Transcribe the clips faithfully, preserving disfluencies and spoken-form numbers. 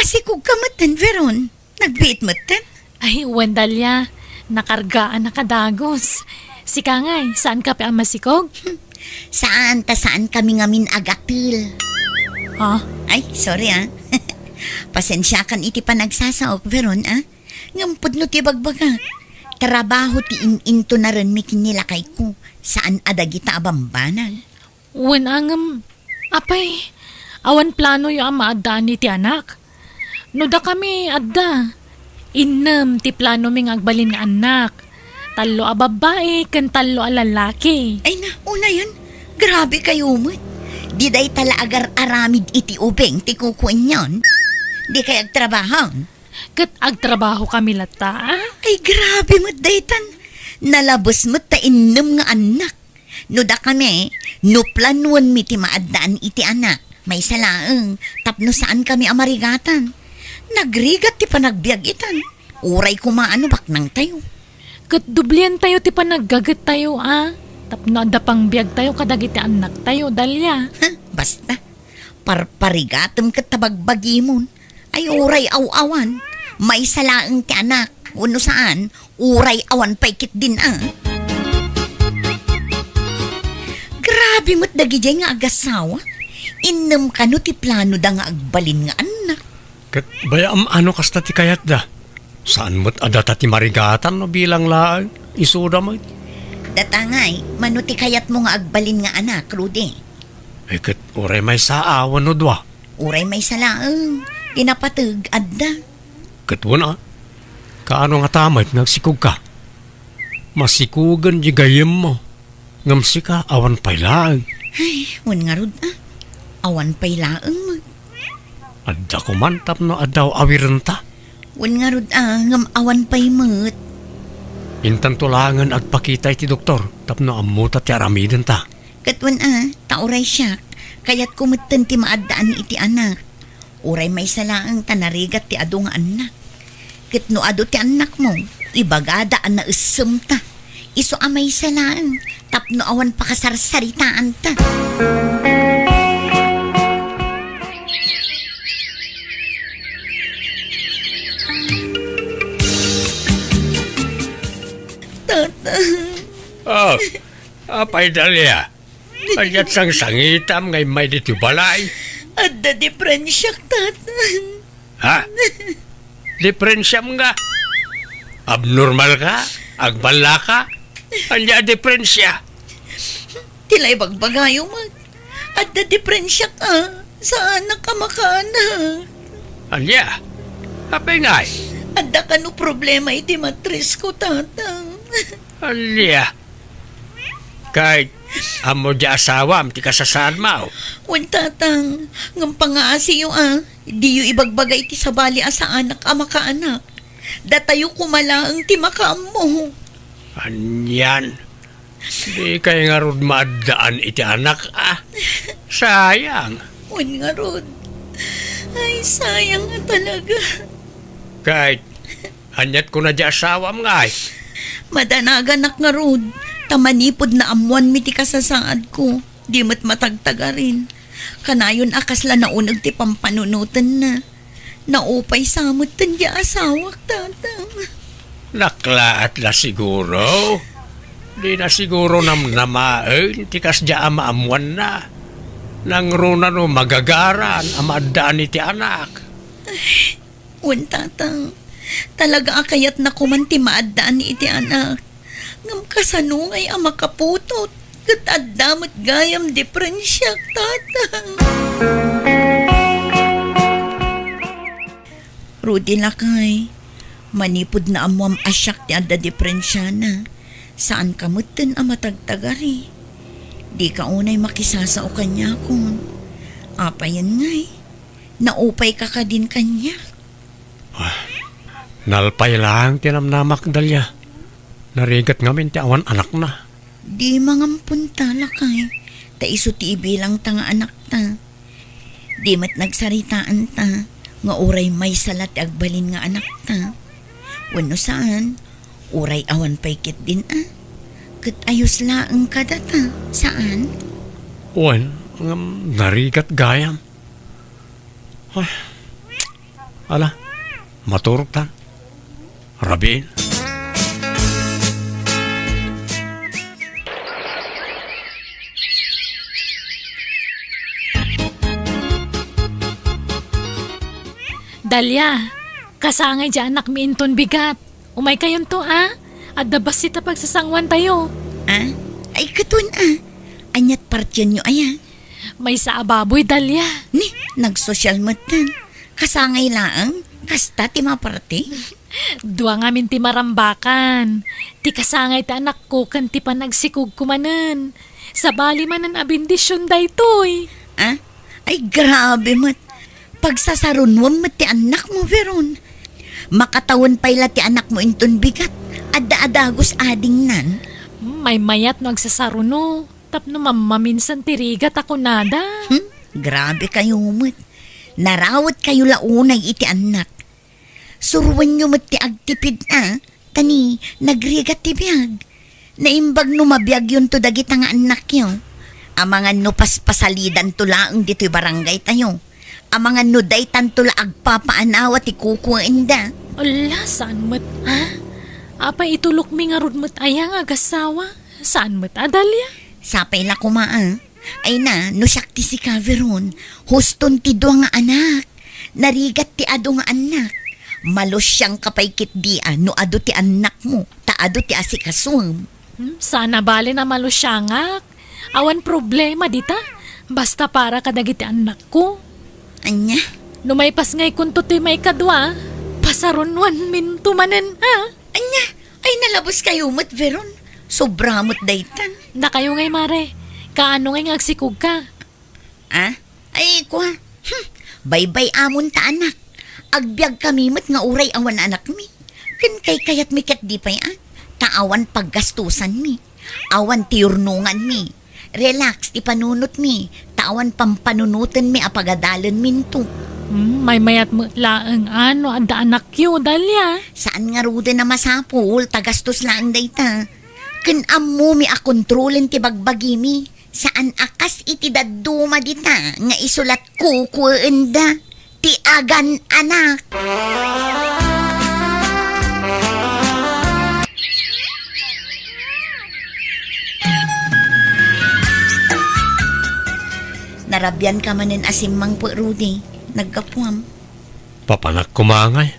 Sikog ka metten, Veron. Nagbiit metten. Ay, wen, Dalia. Nakargaan a kadagos. Sika ngay, saan ka pay a masikog? Saan ta saan kami ngamin agatel. Ha? Ay, sorry, ah. Pasensiakan iti panagsasaok, Veron, ah. Ngem pudno ti bagbagak. Trabaho ti in-intunarenmi ken ni lakayko, saan a dagita a bambanag. Wen a ngem, apay, awan planoyo a maaddaan iti anak? No dakami adda, innem ti planomi nga agbalin nga annak. Tallo a babbai ken tallo a lallaki. Ay na, unayen, grabe kayo met. Di dayta la agar-aramid iti ubing ti kukuenyon. Di kay agtrabaho. Ket agtrabaho kami latta, ah? Ay, grabe met daytan. Nalabes met ta innem nga annak. No dakami, no planoenmi ti maaddaan iti anak, maysa laeng, tapno saan kami a marigatan. Nagrigat ti panagbiag itan. Uray koma a no baknangtayo. Ket doblientayo ti panaggagettayo, a, tapno adda pangbiagtayo kadagiti annaktayo, Dalia. Ha, basta. Parparigatem ket ta bagbagimon. Ay, uray aw-awan. Maysa laeng ti anak. Wenno saan, uray awan pay ketdin a. Grabe met dagidiay nga agasawa. Innem kano ti planoda nga agbalin nga annak. Ket bayam a no kasta ti kayatda. Saan met a data ti marigatan no bilang laeng, isuda met. Data ngay, mano ti kayatmo nga agbalin nga anak, Rudy? Eh, ket uray maysa a wenno dua. Uray maysa laeng, ti napateg, adda. Ket wen a, kaano ngata met nga agsikogka? Masikogen di gayyemmo, ngem sika awan pay laeng. Ay, wen ngarud a, awan pay laeng met. Adda koman tapno adda awirenta. Wen ngarud a, ngem awan pay met. Intanto laengen agpakita iti doktor tapno ammota ti aramidenta. Ket wen a, ta uray siak, kayatko metten ti maaddaan iti anak. Uray maysa laeng ta narigat ti adu nga annak. Ket no adu ti annakmo, ibagada a naessemta. Isu a maysa laeng, tapno awan pakasarsaritaanta. Tata. Oh, apay, Dalia? Kaniat sangsangitam nga immay ditoy balay? Adda diferensiak, Tata. Ha? Diferensiam nga? Abnormal ka? Agballa ka? Ania a diferensia? Ti la ibagbagayo met. Adda diferensiak a, saanak a makaanak. Ania? Apay ngay? Adda kano problema iti matrisko, Tatang. Ania? Kay, ammo di asawam ti kasasaadmo? Wen, Tatang, ngem pangaasiyo a, diyo ibagbaga iti sabali a saanak a makaanak. Datayo koma laeng ti makaammo. Anian? Di kay ngarud maaddaan iti anak, a? Sayang. Wen ngarud. Ay, sayang a talaga. Kay, aniat kuna di asawam ngay? Madanaganak ngarud, ta manipud naammoanmi ti kasasaadko, di met matagtagarin. Kanayon a kasla nauneg ti pampanunotenna. Naupay sa met ti asawak, Tatang. Naklaat la siguro. Di na siguro namnamaen ti kasdiay a maammoanna. Nangruna no magagaran a maaddaan iti anak. Wen, Tatang, talaga a kayatna koman ti maaddaan iti anak. Ngem kasano ngay a makaputot ket adda met gayam diferensiak, Tatang? Rudy, lakay, manipud naammoam a siak ti adda diferensiana, saanka metten a matagtagari. Dika unay makisasao kaniakon. Apayen ngay? Naupayka kadin kaniak? Ah, nalpay laeng ti namnamak, Dalia. Narigat ngamin ti awan anakna. Di mangampunta, lakay, ta isu ti ibilangta nga anakta. Di met nagsaritaanta nga uray maysa la ti agbalin nga anakta. Wenno saan, uray awan pay ketdin a. Ket ayos laeng kadata, saan? Wen, ngem narigat gayam. Ay, Ala, maturogtan. Rabiin. Dalia, kasangay diay anakmi inton bigat. Umaykayonto, a? Adda bassit a pagsasanguantayo. A? Ay, katon, a? Ania't partienyo aya? Maysa a baboy, Dalia. Ni, nagsosyal metten. Kasangay laeng, kasta ti maparti? Dua ngamin ti marambakan. Ti kasangay ti anakko ken ti panagsikogko manen. Sabali manen a bendision daytoy. A? Ay, grabe met. Pagsasarunuem met ti annakmo, Veron. Makatawen pay la ti anakmo inton bigat. Adda a dagus adingnan. Hmm, maymayat no agsasaruno. Tapno mammaminsan ti rigat a kunada. Hmm? Grabe kayo met. Narawet kayo la unay iti annak. Suruenyo met ti agtipid a, ta ni nagrigat ti biag. Naimbag no mabiagyonto dagita nga annakyo. Amangan no paspasalidanto laeng ditoy barangaytayo. Amangan no daytanto la agpapaanawa ti kukuenda. Ala, saan met, a? Apay itulokmi ngarud met aya nga agassawa? Saan met a, Dalia? Sapay la koma, a? Ay na, no siak ti sika, Veron, huston ti dua nga anak. Narigat ti adu nga annak. Malusiangka pay ketdi a no adu ti annakmo, ta adu ti asikasuem. Hmm, sana bale na malusiangak. Awan problema dita. Basta para kadagiti annakko. Ania? No maipasngaykonto toy maikadua, pasarunuanminto manen, a? Ania? Ay, nalabas kayo met, Veron. Sobra met daytan. Dakayo ngay, mare. Kaano ngay nga agsikogka? A? Ay, kua. Hmm. Baybay-amon ta, anak. Agbiag kami met nga uray awan anakmi. Ken kaykayatmi ketdi pay, a? Ta awan paggastusanmi. Awan ti yurnonganmi. Relax ti panunotmi, ta awan pampanunotenmi a pagadalenminto. Hmm, maymayat met laeng a no adda anakyo, Dalia. Saan ngaruden a masapul, ta gastos laeng dayta. Ken ammomi a kontrolen ti bagbagimi. Saan a kas iti dadduma dita nga isu la ti kukuenda. Ti agan-anak. Narabianka manen a simmangpet, Rudy. Naggapuam. Papanak koma ngay.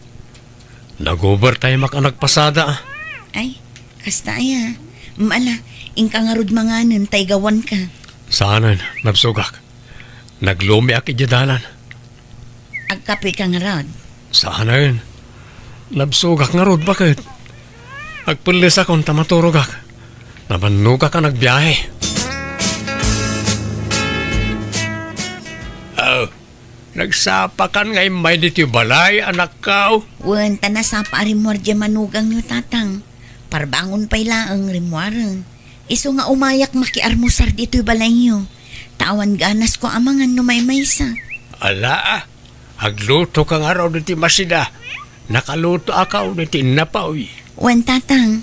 Nag-overtime-ak a nagpasada. Ay, kasta aya. Ala, inka ngarud manganen ta igawanka. Saanen, nabsogak. Naglumiak idiay dalan. Agkapeka ngarud? Saanen. Nabsogak ngarud, baket. Agpellesakon ta maturogak. Namannogak a nagbiahe. Oh, nagsapakan nga immay ditoy balay, anakko? Wen, ta nasapa a rimmuar diay manugangyo, tatang. Parbangon pay laeng rimmuaren. Isu nga umayak makiarmusar ditoy balayyo. Ta awan ganasko a mangan no maymaysa. Ala, a. Aglutoka ngarud iti masida. Nakalutoak iti innapoy. Wen, tatang.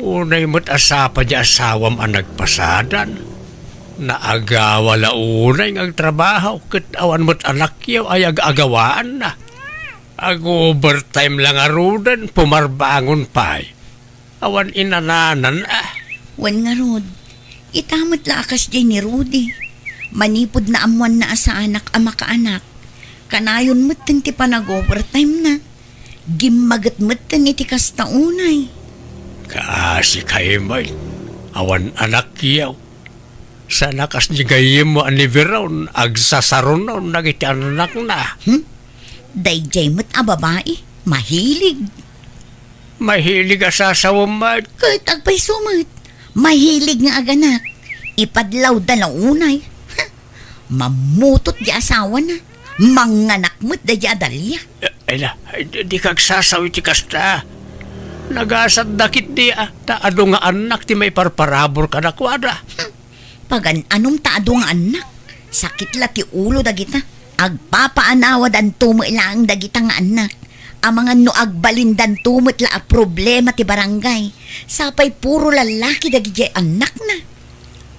Unay met a sapa diay asawam a nagpasadan. Naagawa la unay nga agtrabaho ket awan met anakyo a yag-agawaanna. Ag-overtime la ngaruden, pumarbangon pay. Awan inananan, a. Wen ngarud, ita met la a kasdiay ni Rudy. Manipud naammoanna a saanak a makaanak, kanayon metten ti panag-overtime-na. Gimmaget metten iti kasta unay. Kaasi kay met, awan anakyo. Saan a kas ni gayyemmo a ni Veron, agsasarunon dagiti annakna. Hmm? Daydiay met a babai, mahilig. Mahilig a sasawem met. Ket agpayso met, mahilig nga aganak. Ipadlawda la unay. Ha? Mammutot di asawana. Manganak met daydiay a Dalia. Eh, ay na, ay, di, di kagsasaw iti kasta. Nagasatda ketdi, a, ta adu nga annak ti maiparparabur kadakuada. Hmm. Pagan-anom ta adu nga annak. Sakit la ti ulo dagita. Agpapaanawadanto met laeng dagita nga annak. Amangan no agbalindanto met la a problema ti barangay. Sapay puro lallaki dagidiay annakna.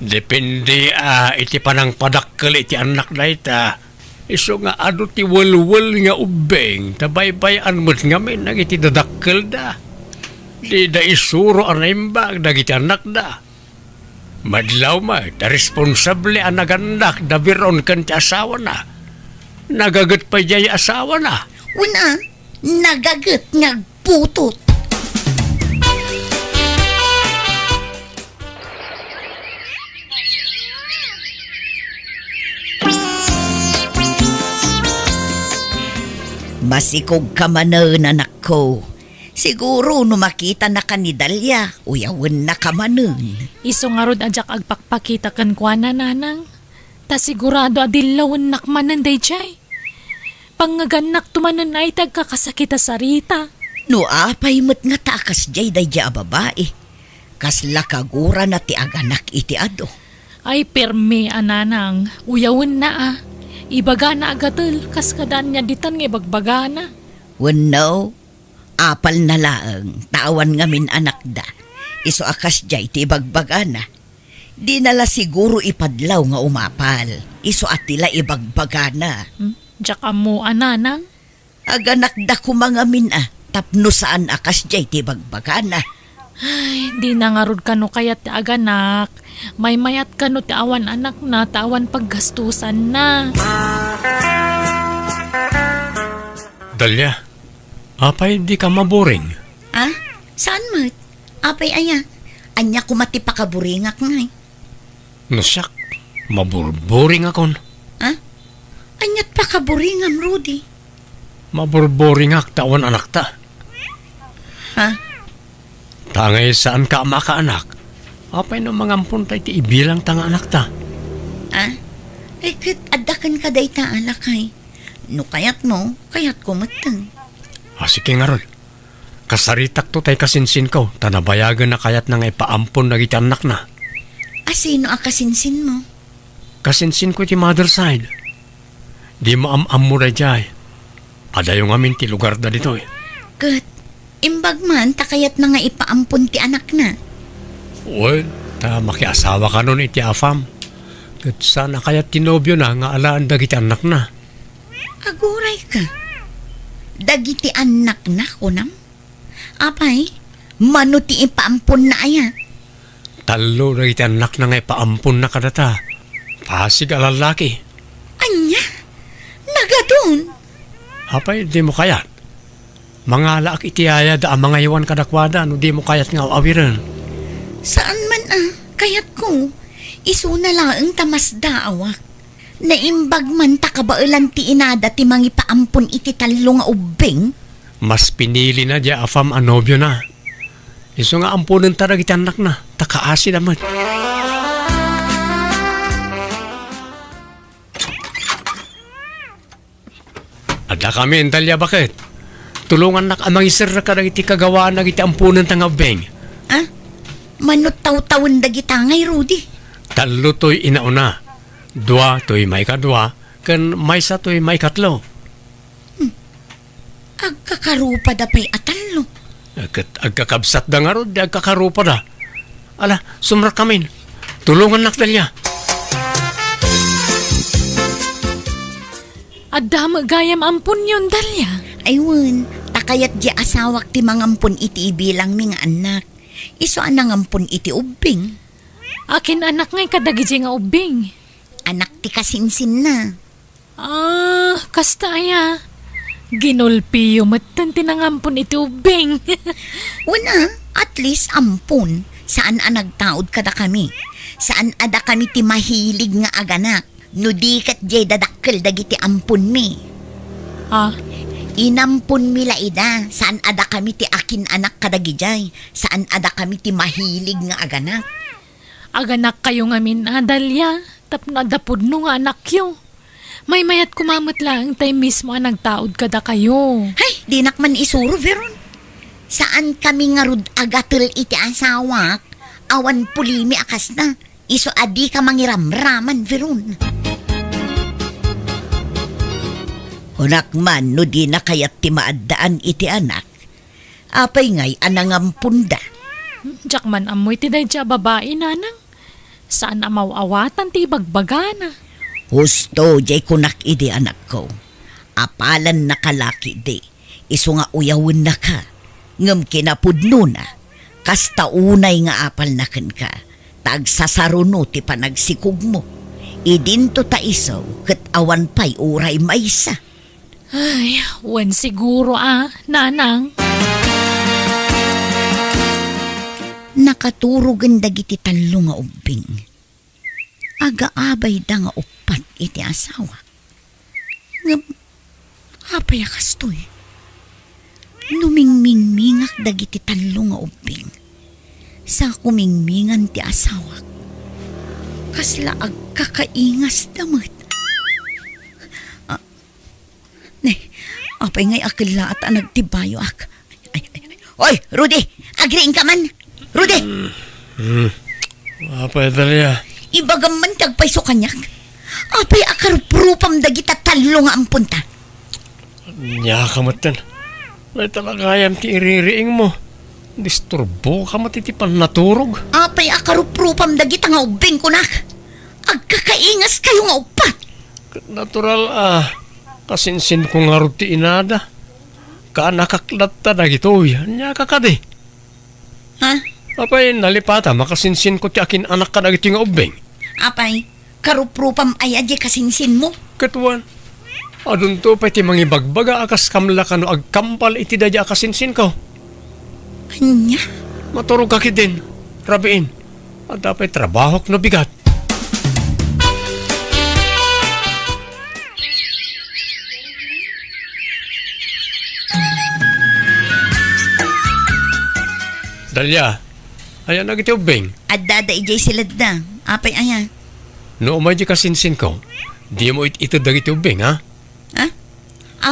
Depende, a, iti panangpadakkel iti annak dayta. Isu nga adu ti welwel nga ubbing, ta baybay-an met ngamin dagiti dadakkelda. Dida isuro a naimbag dagiti annakda. Madlaw met a responsable a nagannak da Veron ken ti asawana. Nagaget pay diay asawana. Wen a, nagaget nga agputot. Masikogka manen, anakko. Siguro no makitanaka ni Dalia, uyawennaka manen. Isu ngarud a diak agpakpakita kenkuana, nanang. Ta sigurado a dillawennak manen daydiay. Pangngegannakto manen ay ti agkakasakit a sarita. No apay met ngata a kasdiay daydiay a babai, kasla kagurana ti aganak iti adu. Ay, permi a, nanang, uyawenna a. Ibagana a gatel, kas kada ania ditan nga ibagbagana. Wenno, apalna laeng, ta awan ngamin anakda. Isu a kasdiay ti ibagbagana. Dina la siguro ipadlaw nga umapal. Isu a ti la ibagbagana. Hmm? Diak ammo a, nanang. Aganakda koma ngamin a, tapno saan a kasdiay ti ibagbagana. Ay, dina ngarud kano kayat ti aganak. Maymayat kano ti awan anakna, ta awan paggastusanna. Dalia, apay dika maburing? Ah? Saan met? Apay aya? Ania koma ti pakaburingak ngay? No siak, maburburingakon. Ha? Aniat pakaburingam, Rudy? Maburburingak ta awan anakta. Ha? Ta ngay saanka a makaanak. Apay no mangamponta iti ibilangta nga anakta? Ha? Ay, ket adda kenka dayta a lakay. No kayatmo, kayatko metten. Ah, sige ngarud. Kasaritakto tay kasinsinko, ta nabayagen a kayatna nga ipaampon dagiti annakna. A sino a kasinsinmo? Kasinsinko iti mother side. Di maam-ammo daydiay. Adayo ngamin ti lugarda ditoy. Ket, imbag man ta kayatna nga ipaampon ti anakna. Wen, ta makiasawa kanon iti afam. Ket saan a kayat ti nobiona nga alaen dagiti annakna. Agurayka. Dagiti annakna, kunam? Apay, mano ti ipaamponna aya? Tallo dagiti annakna nga ipaamponna kadata. Pasig a lallaki. Ania? Nagadun? Apay, dimo kayat? Mangalaak iti ayada a mangaywan kadakuada no dimo kayat nga aw-awiren. Saan man a, kayatko. Isuna laeng ta masdaawak. Naimbag man ta kabaelan ti inada ti mangipaampon iti tallo nga ubbing? Mas pinilina diay afam a nobiona. Isu nga amponenta dagiti annakna, ta kaasida met. Adda kami, Dalia, baket. Tulongannak a mangiser kadagiti kagawaan dagiti amponenta nga ubbing. Ah? Mano tawtawen dagita ngay, Rudy? Tallo toy inauna, dua toy maikadua, ken maysa toy maikatlo. Hmm. Agkakarupada pay a tallo. Ket agkakabsatda ngarud, di agkakarupada. Ala, sumrekkamin. Tulongannak, Dalia. Adda met gayam amponyon, Dalia. Ay wen, ta kayat diay asawak ti mangampon iti ibilangmi nga annak. Isu a nangampon iti ubbing. Akin annak ngay kadagidi nga ubbing? Anak ti kasinsinna. Ah, kasta aya. Ginulpiyo metten ti nangampon iti ubbing. Wen a, at least ampon. Saan a nagtaud kadakami. Saan a dakami ti mahilig nga aganak. No di ket diay dadakkel dagiti amponmi. Ha? Inamponmi la ida, saan a dakami ti akin-anak kadagidiay, saan a dakami ti mahilig nga aganak. Aganakkayo ngamin a, Dalia, tapno adda pudno nga anakyo. Maymayat koma met laeng tay mismo a nagtaud kadakayo. Hay, dinak man isuro, Veron. Saan kami ngarud agatel iti asawak, awan pulimi a kasta. Isu a dika mangiramraman, Veron. Kunak man no dina kayat ti maaddaan iti anak, apay ngay a nangamponda? Diak man ammo iti daydiay a babai, nanang. Saan a maw-awatan ti ibagbagana. Husto, jay kunak idi, anakko. Apalannaka la ketdi, isu nga uyawennaka, ngem kinapudnona, kasta unay nga apalna kenka, ta agsasaruno ti panagsikogmo. Idinto ta isu ket awan pay uray maysa. Ay, wen siguro a, nanang. Nakaturogen dagiti tallo nga ubbing. Agaabayda nga uppat iti asawak. Ngem, apay a kastoy? Numingmingmingak dagiti tallo nga ubbing. Sa kumingmingan ti asawak, kasla agkakaingasda met. Ah, ne, apay ngay a kellaat a nagtibayoak? Ay, ay, ay. Oy, Rudy! Agriingka man! Rudy! Hmm. Apay, Dalia? Ibagam man ti agpayso kaniak. Apay a karuprupam dagita tallo nga amponta? Ania ka metten. Dayta la gayam ti iririingmo. Disturboka met iti pannaturog. Apay a karuprupam dagita nga ubbing, kunak? Agkakaingaskayo nga uppat. Ket natural a kasinsinko ngarud ti inada. Kaanakak latta dagitoy. Ania ka kadi? Ha? Apay, nalipatam a kasinsinko ti akin-anak kadagitoy nga ubbing? Apay, karuprupam aya diay kasinsinmo? Ket wen, adunto pay ti mangibagbaga a kas kamla kano agkampal iti daydiay a kasinsinko. Ania? Maturogka ketdin, rabiin. Adda pay trabahok no bigat. Dalia, aya dagiti ubbing? Adda, adda idiay siledda. Apay aya? No umay di kasinsinko, dimo it-ited dagiti ubbing, ha? Ha?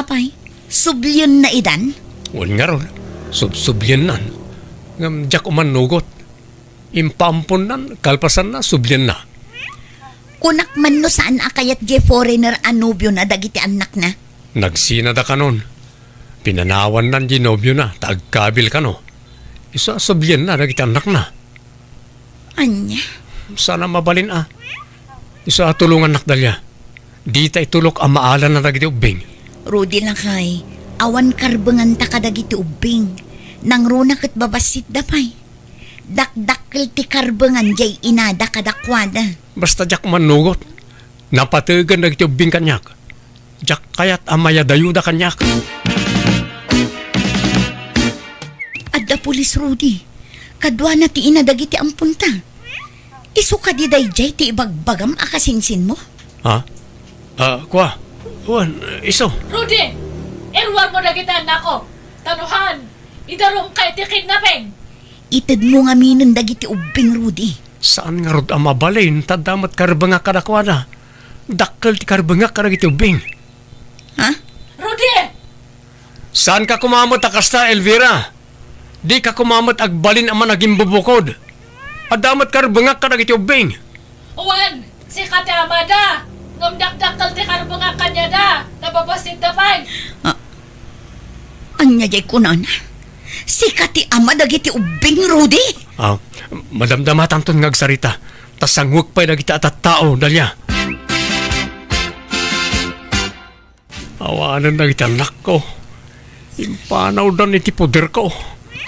Apay, sublienna idan? Wen ngarud, subsubliennan. Ngem diak umannugot. Impaamponnan, kalpasanna, sublienna. Kunak man no saan a kayat diay foreigner a nobiona dagiti annakna? Nagsinada kanon. Pinanawannan diay nobiona ta agkabil kano. Isu a sublienna dagiti annakna. Ania? Saan a mabalin a. Isu a tulongannak, Dalia. Dita itulok a maala na dagiti ubbing. Rudy, lakay, awan karbenganta kadagiti ubbing. Nangruna ket babassitda pay. Dakdakkel ti karbengan diay inada kadakuada. Basta diak mannugot. Napategen dagiti ubbing kaniak. Diak kayat a mayadayuda kaniak. Adda pulis, Rudy. Kaduana ti ina dagiti amponta. Isu kadi daydiay ti ibagbagam a kasinsinmo? Ha? Ah, kua. Wen, isu. Rudy! Iruarmo dagiti annakko. Ta no saan, idarumka iti kidnapping. Itedmo ngaminen dagiti ubbing, Rudy. Saan ngarud a mabalin, ta adda met karbengak kadakuada. Dakkel ti karbengak kadagiti ubbing. Ha? Rudy! Saanka koma met a kasta, Elvira. Dika koma met agbalin a managimbubukod. Adda met karbengak kadagiti ubbing. Wen, sika ti amada. Ngem dakdakkel ti karbengak kaniada. Nababassitda pay. Ah, ania diay kunana? Sika ti ama dagiti ubbing, Rudy? Ah, madamdamatanton nga agsarita. Ta sanguek pay dagiti a tattao, Dalia. Awanen dagiti annakko. Impanawdan iti poderko.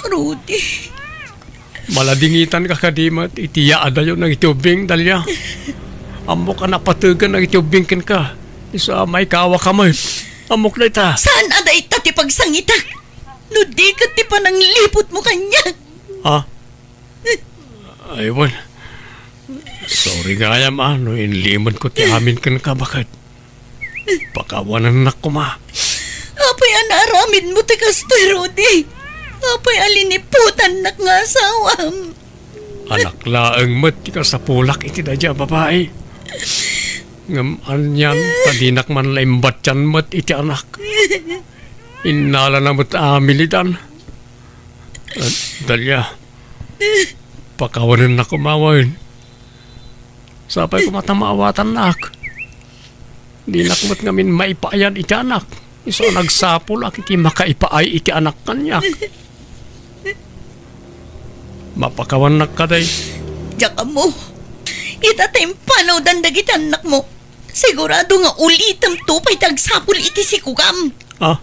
Rudy. Maladingitanka kadi met iti yaadayo dagiti ubbing, Dalia. Ammok a napategen dagiti ubbing kenka. Isu a maikawaka met. Ammok dayta. Saan a dayta ti pagsangitak? No di ket ti panangliputmo kaniak. Ha? Ay, wen. Sorry gayam, a, no inlimenko ti amin kenka, baket. Pakawanennak koma. Apay a naaramidmo ti kastoy, Rudy? Apay a liniputannak nga asawam? Anak laeng met ti kasapulak iti daydiay a babai. Ngem anian ta dinak man la imbattian met iti anak. Innalana met amin idan. Eh, Dalia, pakawanennak koma wen. Sapay koma ta maawatannak. Dinak met ngamin maipaayad iti anak. Isu a nagsapulak iti makaipaay iti anak kaniak. Mapakawannak kadi. Diak ammo. Ita ta impanawdan dagiti annakmo. Sigurado nga ulitemto pay ti agsapul iti sikugam. Ah?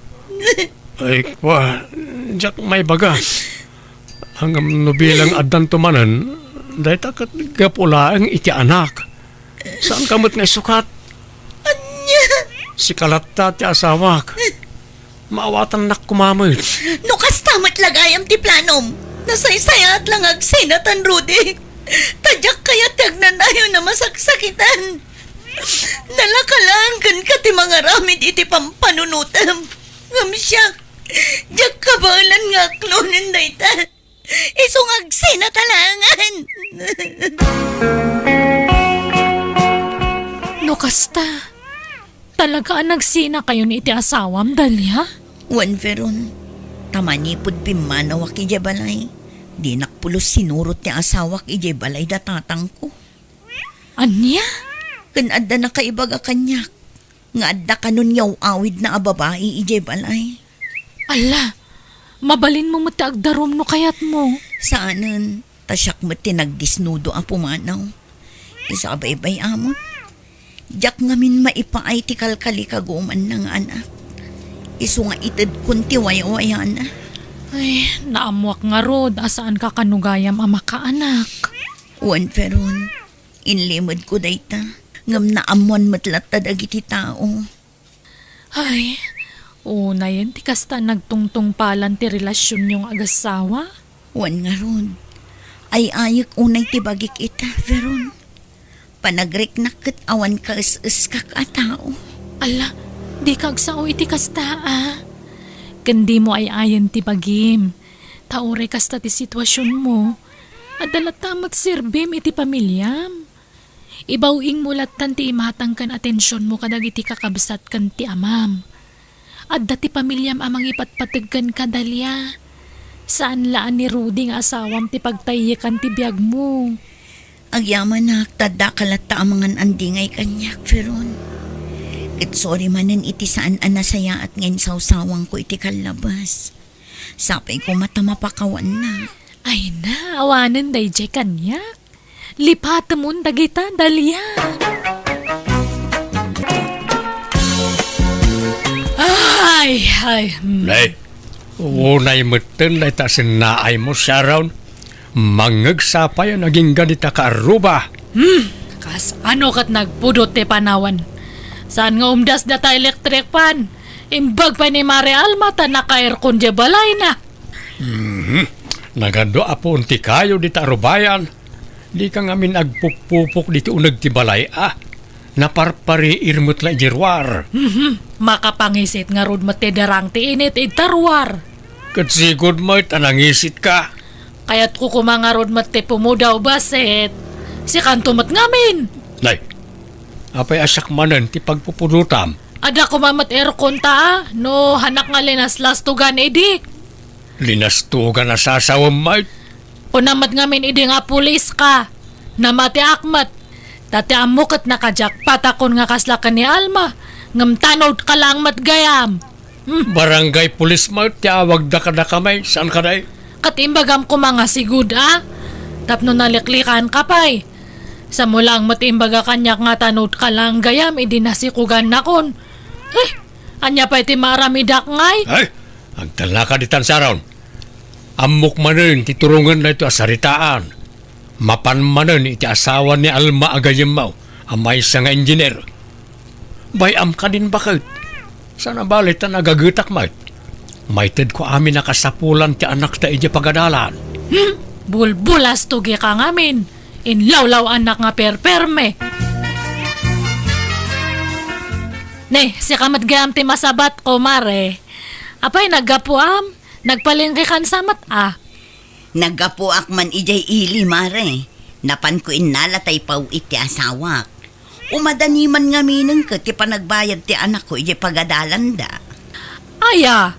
Ay, kua, diak maibaga. Ngem no bilang addanto manen, dayta ket gapu laeng iti anak. Saanka met nga isukat? Ania? Sika latta ti asawak. Maawatannak koma met. No kasta met la gayam ti planom, nasaysayaat la nga agsinatan, Rudy. Ta diak kayat ti agnanayon a masaksakitan. Nalaka laeng kenka ti mangaramid iti pampanunotem. Ngem siak, diak kabaelan nga aklonen dayta. Isu nga agsinata laengen. No kasta, talaga a nagsinakayon iti asawam, Dalia? Wen, Veron, ta manipud pimmanawak idiay balay, dinak pulos sinurot ti asawak idiay balay da tatangko. Ania? Ken adda nakaibaga kaniak nga adda kanon yaw-awidna a babai idiay balay. Alla, mabalinmo met ti agdarum no kayatmo. Saanen, ta siak met ti nagdisnudo a pumanaw. Isu a baybay-amon, diak ngamin maipaay ti kalkalikagumanna nga anak. Isu nga itedkon ti wayawayana. Ay, naammoak ngarud a saanka kano gayam a makaanak. Wen, Veron, inlimedko dayta, ngem naammoan met latta dagiti tao. Ay, unayen ti kasta nagtungtungpalan ti relasionyo nga agassawa? Wen ngarud, ay-ayek unay ti bagik ita, Veron. Panagriknak ket awan kaes-eskak a tao. Alla, dika agsao iti kasta, a. Ken dimo ay-ayen ti bagim. Ta uray kasta ti situasionmo, adda latta met serbim iti pamiliam. Ibaw-ingmo lattan ti imatang ken atensionmo kadagiti kakabsat ken ti amam. Adda ti pamiliam a mangipatpateg kenka, Dalia. Saan la a ni Rudy nga asawam ti pagtayyekan ti biagmo. Agyamanak, ta addaka latta a mangan-andingay kaniak, Veron. Ket sorry manen iti saan a nasayaat nga insawsawangko iti kallabas. Sapay koma ta mapakawannak. Ay na, awanen daydiay kaniak. Lipatemon dagita, Dalia. Ay, ay, hmm. Nay, unay metten dayta sennaaymo, Sharon. Mangngegsa pay a nagingga dita kaarruba. Hmm, kas ano ket nagpudot ti panawen. Saan nga umdas data electric fan? Imbag pay ni Mare Alma ta naka-aircon diay balayna. Mhm. Nagadu a puon ti kayo dita arubayan. Dika ngamin agpupupok diti uneg ti balay, a. Naparpariir met la idiay ruar. Mhm. Makapangisit ngarud met ti darang ti init ita ruar. Ket sigud met a nangisitka. Kayatko koma ngarud met ti pumudaw, basit sikanto met ngamin. Nay, apay a siak manen ti pagpupudotam? Adda koma met aircon ta, a, no hanak nga linaslastugan idi. Linastugan a sasawem met? Kuna met ngamin idi nga pulis ka. Namatiak met. Ta ti ammo ket naka-jackpot akon nga kasla ken ni Alma. Ngem tanod ka laeng met gayam. Hmm. Barangay pulis met ti awagda kadakami, saan kadi? Ket imbagam koma nga sigud, a? Tapno naliklikan ka pay. Samo laeng met imbaga kaniak nga tanod ka laeng gayam idi nasikugannakon. Eh, ania pay ti maaramidak ngay? Ay, agtalnaka ditan, Sharon. Ammok manen ti turongen daytoy a saritaan. Mapan manen iti asawa ni Alma a gayyemmo a maysa nga engineer. Bay-am kadin baket. Saan a bale ta nagagetak met. Maitedko amin a kasapulan ti anakta idiay pagadalan. Hmm? Bulbulastugi ka ngamin. Inlawlaw-anak nga perperme. Ne, sika met gayam ti masabatko, Mare. Apay, naggapuam? Nagpalengke kansa met, a? Naggapuak man idiay ili, Mare. Napanko innala ta ipaw-it ti asawak. Umadani man ngamin ket ti panagbayad ti anakko idiay pagadalanda. Aya,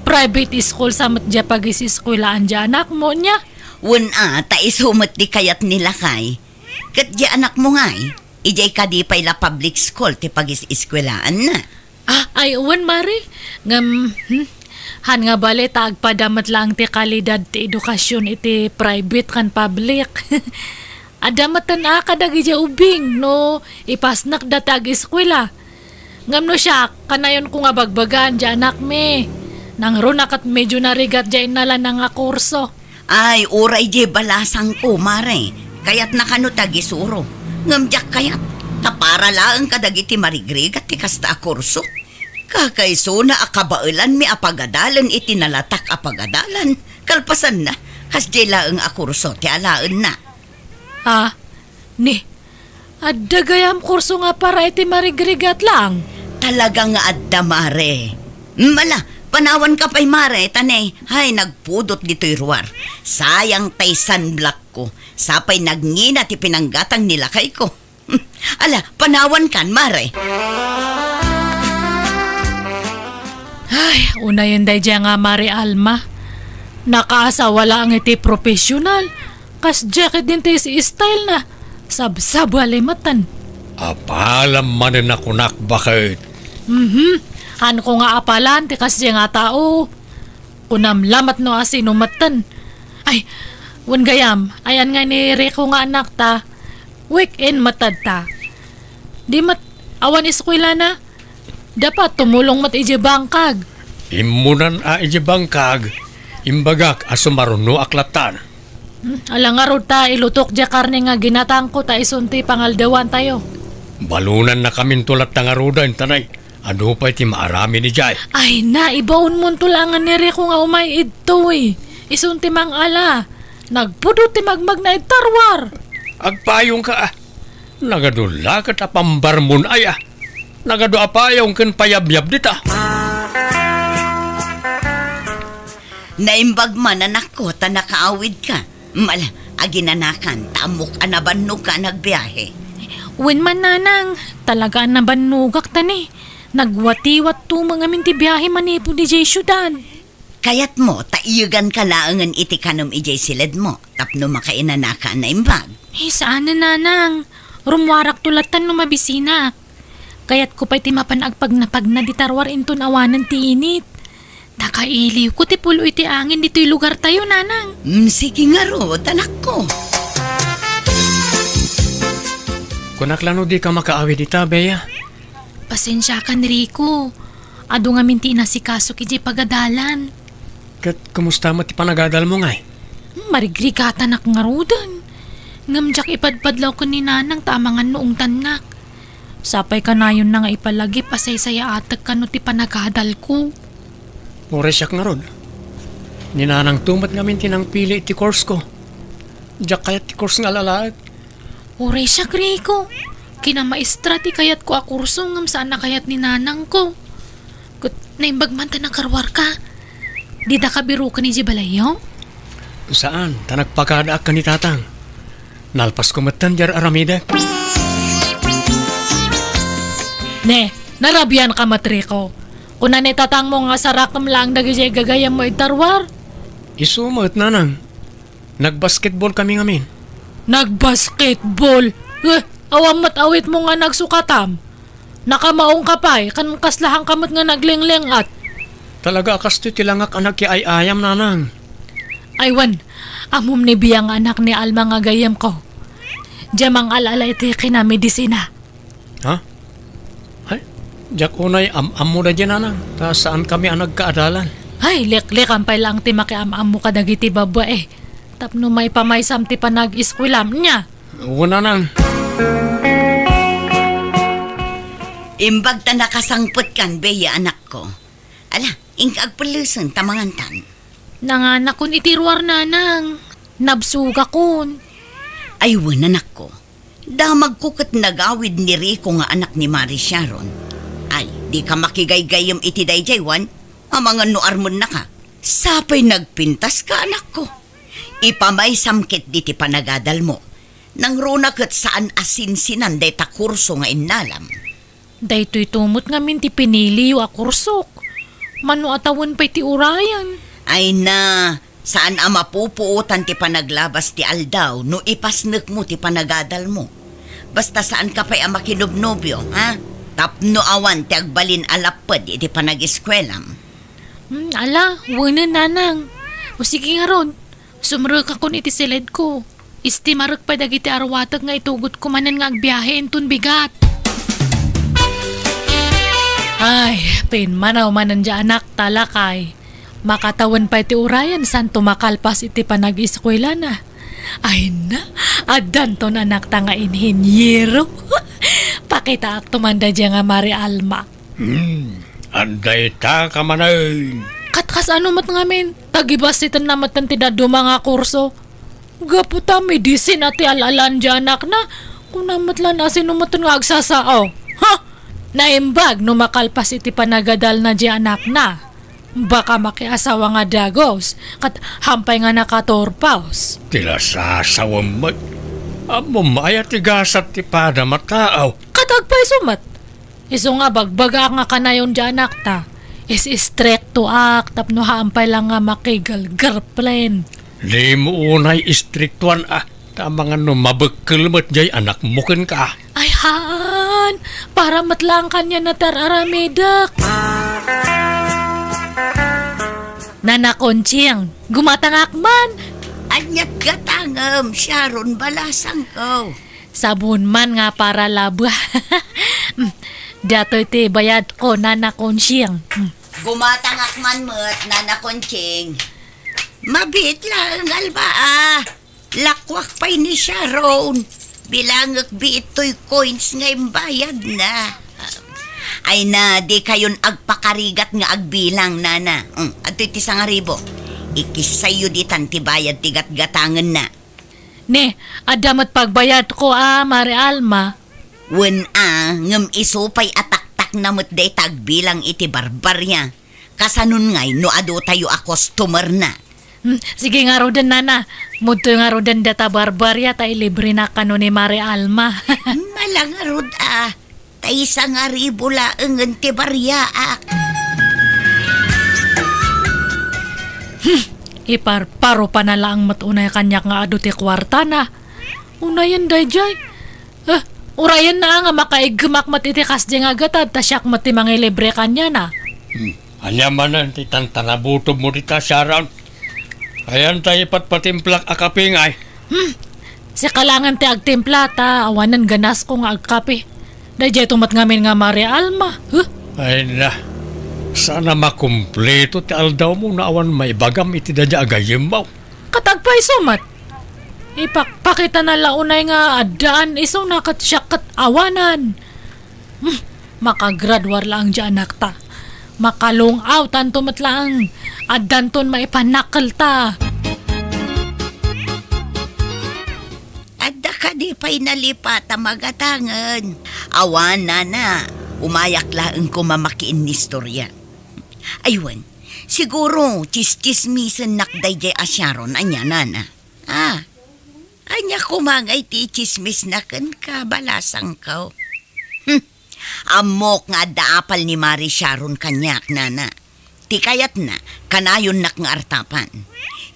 private school sa met diay pagis-eskuelaan diay anakmo, nia? Wen a, ta isu met ti kayat ni lakay. Ket diay anakmo ngay, idiay kadi pay la public school ti pagis-eskuelaanna. Ah, ay, wen, Mare. Ngem, hmm, han nga bale ta agpada met laeng ti kalidad ti edukasyon iti private ken public. Adda metten a kadagidiay ubbing no ipasnekda ti ageskuela. Ngem no siak, kanayonko nga bagbagaan diay anakmi. Nangruna ket medio narigat diay innalanna nga kurso. Ay, uray diay balasangko, Mare. Kayatna kano ti agisuro. Ngem diak kayat, ta para laeng kadagiti marigrigat ti kasta a kurso. Kakaisuna a kabaelanmi a pagadalen iti nalatak a pagadalan. Kalpasanna, kasdiay laeng a kurso ti alaenna. Ah, ni, adda gayam kurso nga para iti marigrigat lang? Talaga nga adda, Mare. Mala, panawanka pay, Mare, ta ne, hay, nagpudot ditoy ruar. Sayang tay sunblock ko. Sapay nagngina ti pinanggatang ni lakayko. Ala, panawankan, Mare. Ay, unayen daydiay nga Mare Alma. Nakaasawa laeng iti professional. Kasdiay ket din ti style na. Sabsabali metten. Apalam manen a kunak, baket. Mhm. Hanko nga apalan ti kasdiay nga tao. Kunam lamet no asino metten. Ay, wen gayam, ayan nga ni Rico nga anakta. Weekend met ta. Di met, awan eskuelana. Dapat tumulong met idiay bangkag. Immunan a idiay bangkag, imbagak a sumarunoak lattan. Hmm, ala ngarud ta ilutok diay karne nga ginatangko ta isun ti pangaldawantayo. Balonannakaminto latta ngaruden, ta ne, adu pay ti maaramid idiay. Ay na, ibaonmonto laengen ni Rico nga umay idtoy. Isun ti mangala. Nagpudot ti magmagna iti ruar. Agpayongka, a. Nagadu la ket a pambarmon, aya. Nagadu a payong ken payabyab dita. Naimbag man, anakko, ta nakaawidka. Mal, aginanakan, ta ammok a nabannogka a nagbiahe. Wen man, nanang, talaga a nabannogak ta ne. Nagwatiwatto met ngamin ti biahe manipud idiay siudad. Kayatmo ta iyeganka laengen iti kanem idiay siledmo tapno makainanaka a naimbag? Eh, saanen, nanang. Rummuarakto lattan no mabisinak. Kayatko pay ti mapan agpagnapagna dita ruar inton awanen ti init. Ta kailiwko ti pulo iti angin ditoy lugartayo, nanang. Mm, sige ngarud, anakko. Kunak la no dika makaawid ita, Bea. Pasensiakan, Rico. Adu ngamin ti inasikasok idiay pagadalan. Ket kumusta met ti panagadalmo, ngay? Hmm, marigrigatanak ngaruden. Ngem diak ipadpadlaw ken ni nanang ta amangan no ungtannak. Sapay kanayonna nga ipalagip a saysayaatek kano ti panagadalko. Uray siak ngarud. Ni nanangto met ngamin ti nangpili iti course ko. Diak kayat ti course nga alalaek. Uray siak, Rico. Kinamaestra ti kayatko a kurso ngem saan a kayat ni nanangko. Ket naimbag man ta nakaruarka. Didaka biroken idiay balayyo? Saan, ta nagpakadaak ken ni tatang. Nalpasko metten diay ar-aramidek. Ne, narabianka met, Rico. Kuna ni tatangmo nga sarakem laeng dagidiay gagayemmo ita ruar? Isu met, nanang. Nagbasketball kami ngamin. Nagbasketball? Eh, awan met awitmo nga nagsukatam. Nakamaongka pay, ken kaslahanka met nga naglingling-at. Talaga a kastoy ti langak a nagkiay-ayam, nanang. Ay wen, ammom ni Bea nga anak ni Alma nga gayyemko. Diay mangal-ala iti kinamedisina. Ha? Ay, diak unay am-ammo daydiay, nanang, ta saan kami a nagkaadalan. Ay, liklikan pay laeng ti makiam-ammo kadagiti babai. Tapno maipamaysam ti panag-eskuelam, nia? Wen, nanang. Imbag ta nakasangpetkan, Bea, anakko. Ala, inka agpellesen ta mangantan. Nanganakon iti ruar, nanang. Nabsogakon. Ay wen, anakko. Damagko ket nagawid ni Rico nga anak ni Mari Sharon. Ay, dika makigaygayyem iti daydiay, wen? Amangan no armennaka. Sapay nagpintaska, anakko. Ipamaysam ketdi ti panagadalmo. Nangruna ket saan a sinsinan dayta kurso nga innalam. Daytoyto met ngamin ti piniliyo a kursok. Mano a tawen pay ti urayen? Ay na, saan a mapupuotan ti panaglabas ti aldaw no ipasnekmo ti panagadalmo. Basta saanka pay a makinobnobio, ha? Tapno awan ti agbalin a lapped iti panag-eskuelam. Hmm, ala, wenen, nanang. O sige ngarud, sumrekakon iti siledko. Estimarek pay dagiti arwatek nga itugotko manen nga agbiahe inton bigat. Ay, pimmanaw manen diay anakta, lakay. Makatawen pay ti urayen santo makalpas iti panag-eskuelana. Ay na, addanton anakta nga inhinyero. Pakitaakto man daydiay nga Maria Alma. Hmm, adda ita ka manen. Kat kasano met ngamin? Tagibasitenna metten ti dadduma nga kurso. Gapu ta medisina ti al-alan diay anakna, kuna met la no asino metten nga agsasao. Ha? Naimbag no makalpas iti panagadalna diay anakna. Baka makiasawa nga dagus, ket hampay nga nakaturpos. Ti lasasawem met. Ammom aya ti gasat ti padam a tao. Ket agpayso met. Isu nga bagbagaak nga kanayon diay anakta. Is-istriktoak tapno hampay la nga makigirlfriend. Dimo unay istriktoan a, ta amangan no mabekkel met diay anakmo kenka. Ay haan, para met laeng kaniana ti ar-aramidek. Nana Conching, gumatangak man. Aniat gatangem, Sharon, balasangko. Sabon man nga para laba. Datoy ti bayadko, Nana Conching. Gumatangak man met, Nana Conching. Mabiit laeng, Alma, a. Lakuak pay ni Sharon. Bilangek biit toy coins nga imbayadna. Ay na, di kayon agpakarigat nga agbilang, Nana. Mm, adtoy ti sangaribu. Ikissayyo ditan ti bayad ti gatgatangenna. Ne, adda met pagbayadko a, Mari Alma. Wen a, ngem isu pay a taktakna met dayta agbilang iti barbaria. Kasanon ngay no aduyo a customerna? Hmm, sige ngaruden, Nana. Mudtoy ngaruden dayta barbaria ta ilibrenak kano ni Mari Alma. Mala ngarud a. Ta isangaribu laengen ti bariaak. Hmm, iparparo pa na laeng met unay kaniak nga adu ti kuartana. Unayen daydiay. Eh, urayenna nga makaiggemak met iti kasdi nga gatad ta siak met ti mangilibre kaniana. Hmm. Ania manen ti tantanabutom mo dita, Sharon? Ayan ta ipatpatimplak a kape ngay. Hmm. Sika laengen ti agtimpla ta awanen ganasko nga agkape. Daydiay to met ngamin nga Mari Alma. Huh? Ay na. Sana makumpleto ti aldawmo no awan maibagam iti daydiay a gayyemmo. Ket agpayso met. Ipakpakitana la unay nga addaan isuna ket siak ket awanan. Hmm, makagraduar laeng diay anakta. Makalung-aw tanto met laeng. Addanton maipanakkelta. Adda kadi pay nalipat a magatangen? Awan, Nana. Umayak laeng koma makiinnistoria. Ay wen, siguro, tsistsismisennak daydiay a Sharon, ania, Nana? Ah, ania koma ngay ti itsismisna kenka, balasangko? Hmm, ammok nga adda apal ni Mari Sharon kaniak, Nana. Ti kayatna, kanayonnak nga artapan.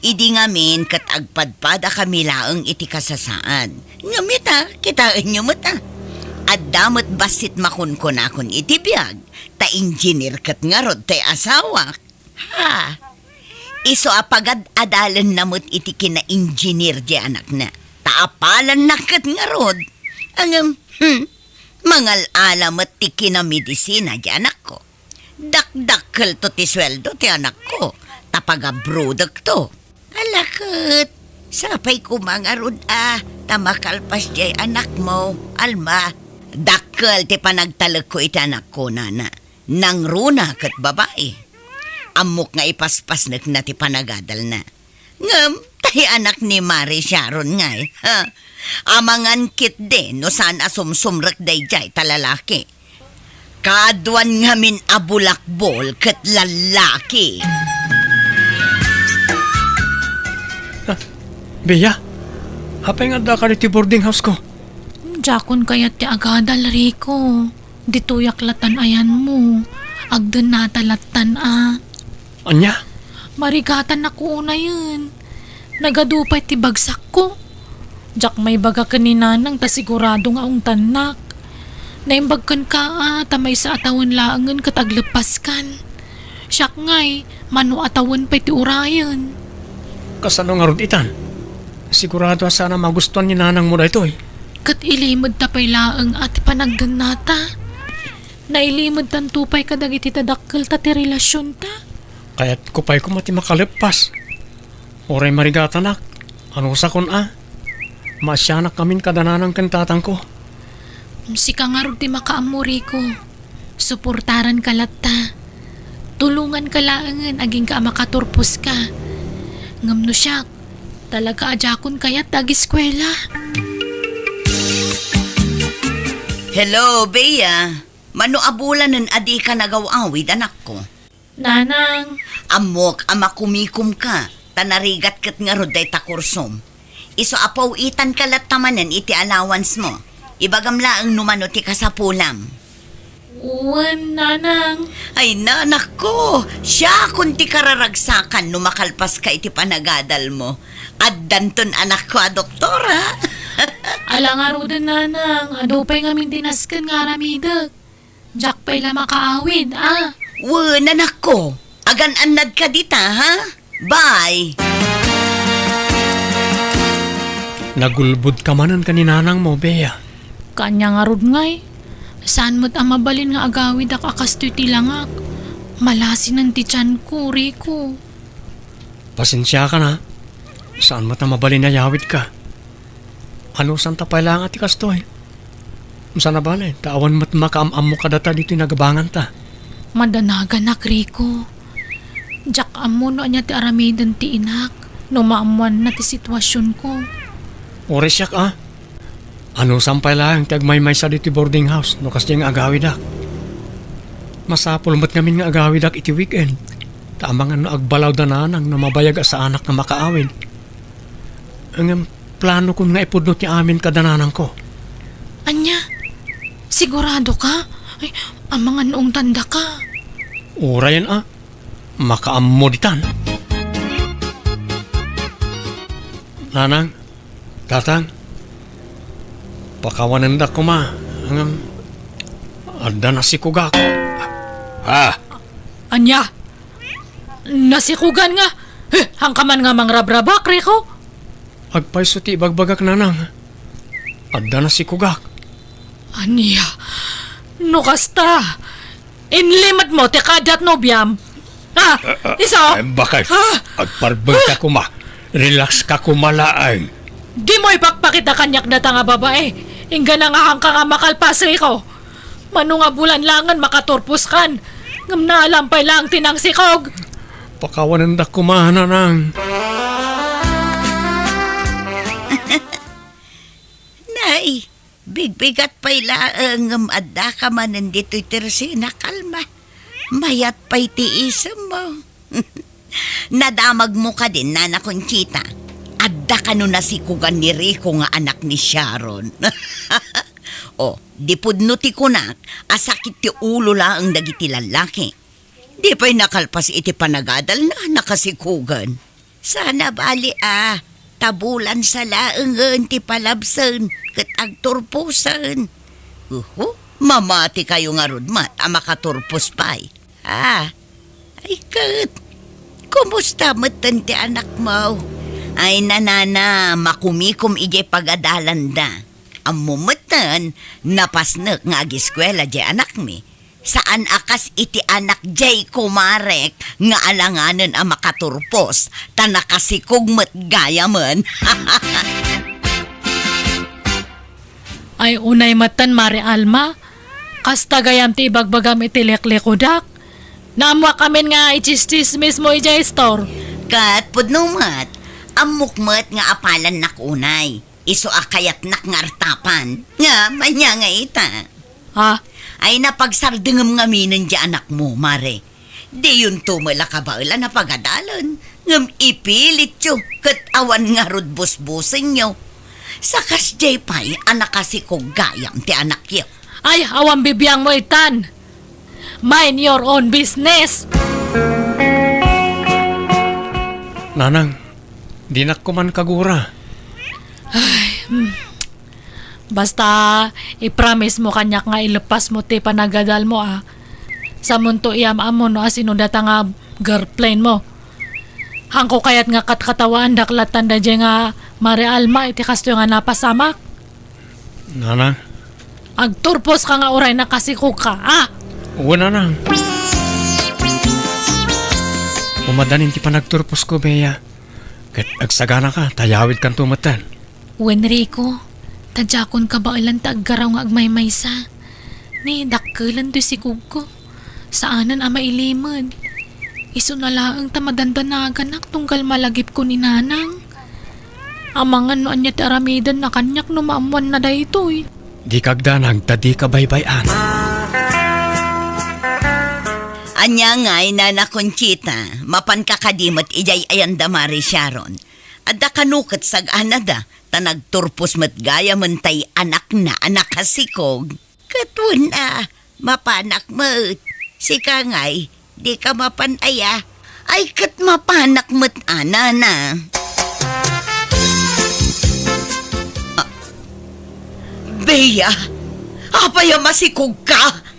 Idi ngamin ket agpadpadakami laeng iti kasasaad. Ngem ita, kitaenyo met a. Adda met bassit makunkunakon iti biag, ta engineer ket ngarud ti asawak. Ha? Isu a pagad-adalenna met iti kinaengineer diay anakna. Ta apalanna ket ngarud. Ngem, hmm, mangal-ala met ti kinamedisina diay anakko. Dakdakkelto ti sueldo ti anakko, ta pagabrodekto. Ala ket, sapay koma ngarud a, ta makalpas diay anakmo, Alma. Dakkel ti panagtalekko iti anakko, Nana. Nangruna ket babai. Ammok nga ipaspasnekna ti panagadalna. Ngem, tay anak ni Mari Sharon ngay, ha? Amangan ketdi no saan a sumsumrek daydiay ta lalaki. Kaaduan ngamin a bulakbol ket lallaki. Ah, Bea, apay nga addaka ditoy boarding house ko? Diakon kayat ti agadal, Rico. Ditoyak latan ayanmo. Agdennata latan a. Ania? Marigatan ako unayen. Nagadu pay ti bagsakko. Diak maibaga ken ni Nanang ta sigurado nga ungtannak. Naimbag kenka a ta maysa a tawen laengen ket agleppaskan. Siak ngay, mano a tawen pay ti urayen. Kasano ngarud itan? Sigurado a saan a magustuan ni nanangmo daytoy. Ket ilimedta pay laeng a ti panagdennata. Nailimedtanto pay kadagiti dadakkelta ti relasionta. Kayatko pay koma ti makaleppas. Uray marigatanak, anusakon a. Maasianak ngamin kada nanang ken tatangko. Sika ngarud ti makaammo, Rico. Suportaranka latta. Tulonganka laengen agingga a makaturposka. Ngem no siak, talaga a diakon kayat ti agiskuela. Hello, Bea. Mano a bulanen a dika nagaw-awid, anakko? Nanang. Ammok a makumikomka, ta narigat ket ngarud dayta kursom. Isu a paw-itanka latta manen iti allowance mo. Ibagam laeng no mano ti kasapulam. Wen, nanang. Ay, nanakko, siakon ti kararagsakan no makalpaska iti panagadal mo. Addanton anakko a doktora. Ala ngaruden, nanang, adu pay ngamin ti nasken nga aramidek. Diak pay la makaawid, a. Wen, anakko, agan-annadka dita, ha? Bye! Nagulbodka manen ken ni nanangmo, Bea. Kaanya ngarud ngay. Saan met a mabalin nga agawidak a kastoy ti langak. Malasinen ti tianko, Rico. Pasensiakan a. Saan met a mabalin a yawidka. Anusanta pay laeng a ti kastoy. Saan a bale, ta awan met makaam-ammo kadata ditoy nagabanganta. Madanaganak, Rico. Diak ammo no ania ti aramiden ti inak no maammoanna ti situasionko. Uray siak a. Anusam pay laeng ti agmaymaysa ditoy boarding house no kasdiay nga agawidak. Masapul met ngamin nga agawidak iti weekend. Ta amangan no agbalaw da nanang no mabayag a saanak nga makaawid. Ngem planokon nga ipudno ti amin kada nanangko. Ania? Siguradoka? Ay, amangan no ungtandaka. Urayen a, makaammo ditan. Nanang, tatang, pakawanendak koma, ngem adda nasikogak. Ha? Ania? Nasikogan nga? Eh, haanka man nga mangrabrabak, Rico? Agpayso ti ibagbagak, nanang. Adda nasikogak. Ania? No kasta, inlimed mo ti kaadda ti nobiam? Ah, isu? Ay, bakit? Ah! Agparbeng ka koma. Relax ka koma laeng. Dimo ipakpakita kaniak data nga babae. Inggana nga haanka nga makalpas, Rico. Mano nga bulan laengen makaturposkan, ngem naalam pay laeng ti nangsikog. Pakawanendak koma, nanang. Nay, bigbigat pay laeng ngem addaka manen ditoy tersina, kalma. Mayat pay ti isemmo. Nadamagmo kadin, Nana Conchita? Adda kano nasikogan ni Rico nga anak ni Sharon? O, di pudno ti kunak a sakit ti ulo laeng dagiti lallaki. Di pay nakalpas iti panagadalna, nakasikogan. Saan a bali a, ta bulansa laengen ti palabsen ket agturposen. Uhu, mamatikayo ngarud met a makaturpos pay. Ah, ay ket, kumusta metten ti anakmo? Ay, nanana, makumikom idiay pagadalanda. Ammo metten, napasnek nga agiskuela diay anakmi. Saan a kas iti anak diay kumarek nga alanganen a makaturpos, ta nakasikog met gayamen. Ay, unay metten, Mare Alma. Kasta gayam ti ibagbagam iti liklikodak. Naammoak amin nga itsistsismis mo idiay store. Ket pudno met, ammok met nga apalannak unay. Isu a kayatnak nga artapan. Ngem ania nga ita? Ha? Ay, napagsardengem ngaminen diay anakmo, Mare. Diyonto met la kabaelan a pagadalen, ngem ipilityo ket awan ngarud busbusenyo. Sa kasdiay pay a nakasikog gayam ti anakyo. Ay, awan bibiangmo itan. Mind your own business. Nanang, dinak koma kagura. Ay, hmm. Basta, i-promise mo kaniak nga ilepas mo ti panagadal mo, a. Samonto iyam-am mo no asino data nga girlfriend mo. Haanko kayat nga katkatawaandak lattan daydiay nga Mare Alma, iti kastoy nga napasamak. Nanang. Agturposka nga uray nakasikogka, a? Wen, nanang. Umadanin ti panagturposko, Bea. Ket agsaganaka, ta yawidkanto metten. Wen, Rico, ta diakon kabaelan ti aggaraw nga agmaymaysa. Ni, dakkelen toy sikogko. Saanen a mailimed. Isuna laeng ta madandanaganak tunggal malagipko ni Nanang. Amangan no ania ti aramidenna kaniak no maammoanna daytoy. Dika agdanag ta dika baybay-an. Ania ngay, Nana Conchita, mapanka kadi met idiay ayanda Mare Sharon? Adda kano ket sag-anada, ta nagturpos met gayamen tay anakna a nakasikog. Ket wen a, mapanak met. Sika ngay, dika mapan aya? Ay, ket mapanak met a, Nana. Ah, Bea, apay a masikogka?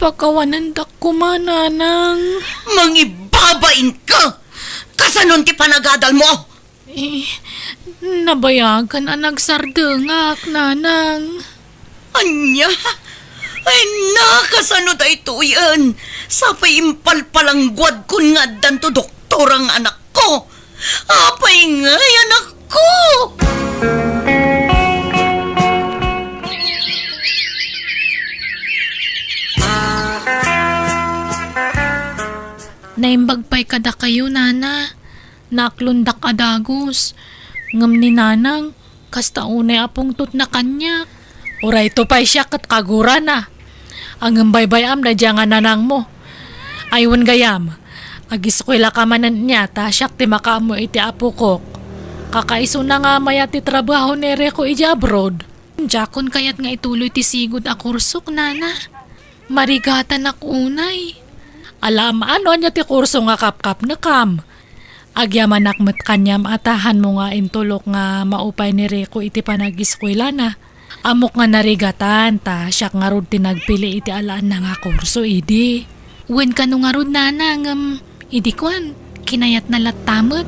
Pakawanendak koma, Nanang. Mangibabainka! Kasanon ti panagadalmo? Eh, nabayagen a nagsardengak, Nanang. Ania? Ay, na, kasano daytoyen? Sapay impalpalangguadkon nga addanto doktor nga anakko. Apay ngay, anakko? Naimbag pay kadakayo, Nana. Naaklondak a dagus. Ngem ni Nanang, kasta unay a pungtotna kaniak. Uray to pay siak ket kagurana. Ngem baybay-am daydiay nga nanangmo. Ay, wen gayam, agiskuelaka manen nia ta siak ti makaammo iti apokok. Kakaisuna nga mayat ti trabaho ni Rico idiay abroad. Diakon kayat nga ituloy ti sigud a kursok, Nana. Marigatanak unay. Ala, maano ania ti kurso nga kapkapnekam? Agyamanak met kaniam a ta hanmo nga intulok nga maupay ni Rico iti panagiskuelana. Ammok nga narigatan ta siak ngarud ti nagpili iti alaenna nga kurso idi. Wen kano ngarud, Nana, ngem idi kuan, kinayatna latta met.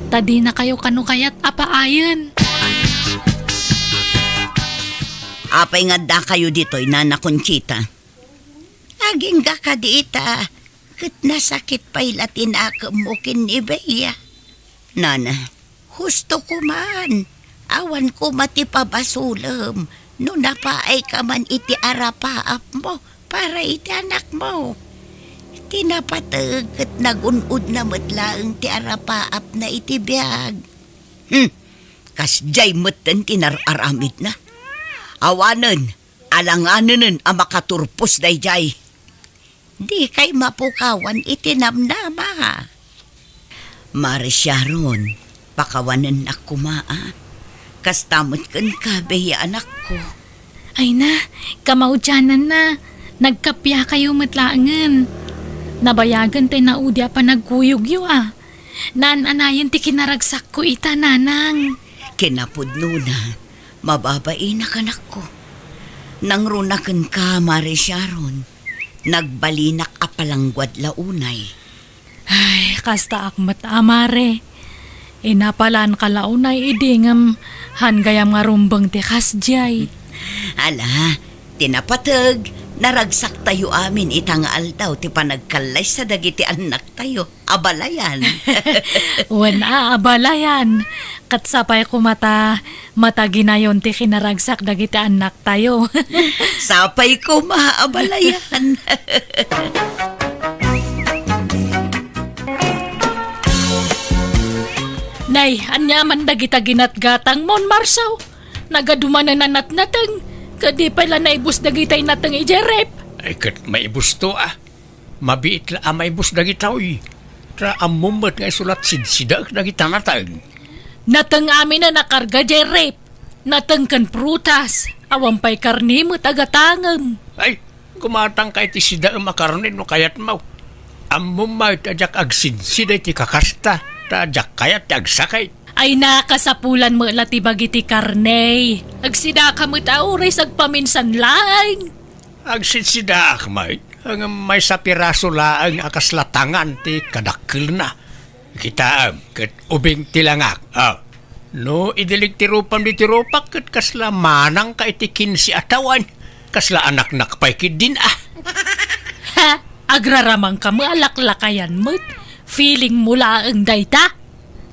Ta dinakayo kano kayat a paayen. Apay nga addakayo ditoy, Nana Conchita? Agingga kadi ita, ket nasakit pay la ti nakemmo ken ni Bea. Nana, husto koman, awan koma ti pabasolem no napaayka man iti arapaapmo para iti anakmo. Ti napateg ket nagun-odna met laeng ti arapaapna iti biag. Hmm, kasdiay metten ti nar-aramidna. Awanen, alanganenen a makaturpos daydiay. Dikay mapukawan iti namnama. Mare Sharon, pakawanennak koma a. Kasta met kenka, Bea, anakko. Ay na, kamaudiananna. Nagkappiakayo met laengen. Nabayagen ti naudi a panagkuyogyo a. Naan-anayen ti kinaragsakko ita, Nanang. Kinapudnona, mababainak, anakko. Nangruna kenka, Mare Sharon. Nagbalinak a palangguad la unay. Ay, kastaak met a, Mare. Inapalanka la unay idi ngem han gayam nga rumbeng ti kasdiay. Ala, ti napateg, naragsaktayo amin ita nga aldaw ti panagkallaysa dagiti annaktayo. Abalayan. Wen a, abalayan. Ket sapay koma ta mataginayon ti kinaragsak dagiti annaktayo. Sapay koma, abalayan. Nay, ania man dagita ginatgatangmon, Marsaw? Nagadumanen a natnateng, ket di pay la naibus dagitay nateng idiay ref. Ay, ket maibusto a. Mabiit la a maibus dagitoy. Ta ammom met nga isu la sidsidaek dagita nateng. Nateng aminen a karga diay ref. Nateng ken prutas. Awan pay karne met a gatangem. Ay, gumatangka iti sidaem a karne no kayatmo. Ammom met a diak agsidsida iti kakasta, ta diak kayat ti agsakit. Ay, nakasapulan met la ti bagi ti karne. Agsidaka met a uray sagpaminsan laeng. Agsitsidaak met, ngem maysa piraso laeng a kasla tangan ti kadakkelna. Kitaem, ket ubing ti langak. Ah. No idi ligtirupam ditoy rupak ket kasla manangka iti kinse a tawen, kasla anaknak pay ketdin a. Ha? Agraramangka met a laklakayan met. Feeling mo laeng dayta?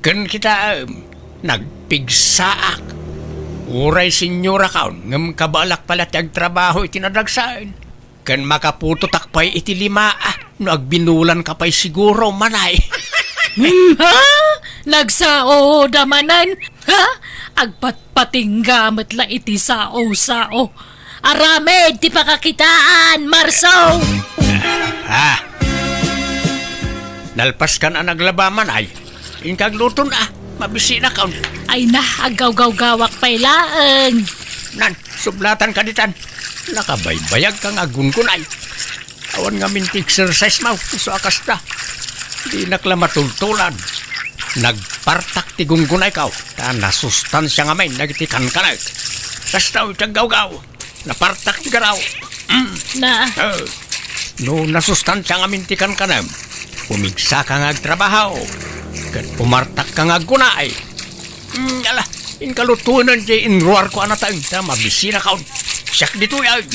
Ken kitaem, nagpigsaak. Uray senyorakon, ngem kabaelak pay la ti agtrabaho iti nadagsen. Ken makaputotak pay iti lima, ah, no agbinulanka pay siguro, manay. Hmm, ha? Nagsaoda manen? Ha? Agpatpatingga met la iti sao-sao. Aramid ti pakakitaan, Marso! Ah. Nalpaskan a naglaba, manay. Inka agluton, ah. Mabisinakon. Ay na, aggawgawgawak pay laeng. Nan, sublatan ka ditan. Nakabaybayagka nga aggungunay. Awan ngamin ti exercise mo, isu a kasta. Dinak la matultulan. Nagpartak ti gungunayko, ta nasustansia ngamin dagiti kankanek. Kasta iti aggawgaw. Napartak ti garaw. Mm. Na. Eh, no nasustansia ngamin ti kankanem, pumigsaka nga agtrabaho. Ket pumartakka nga aggunay. Mm, ala, inka lutoen ti inruarko a nateng ta mabisinakon. Siak ditoy, ay.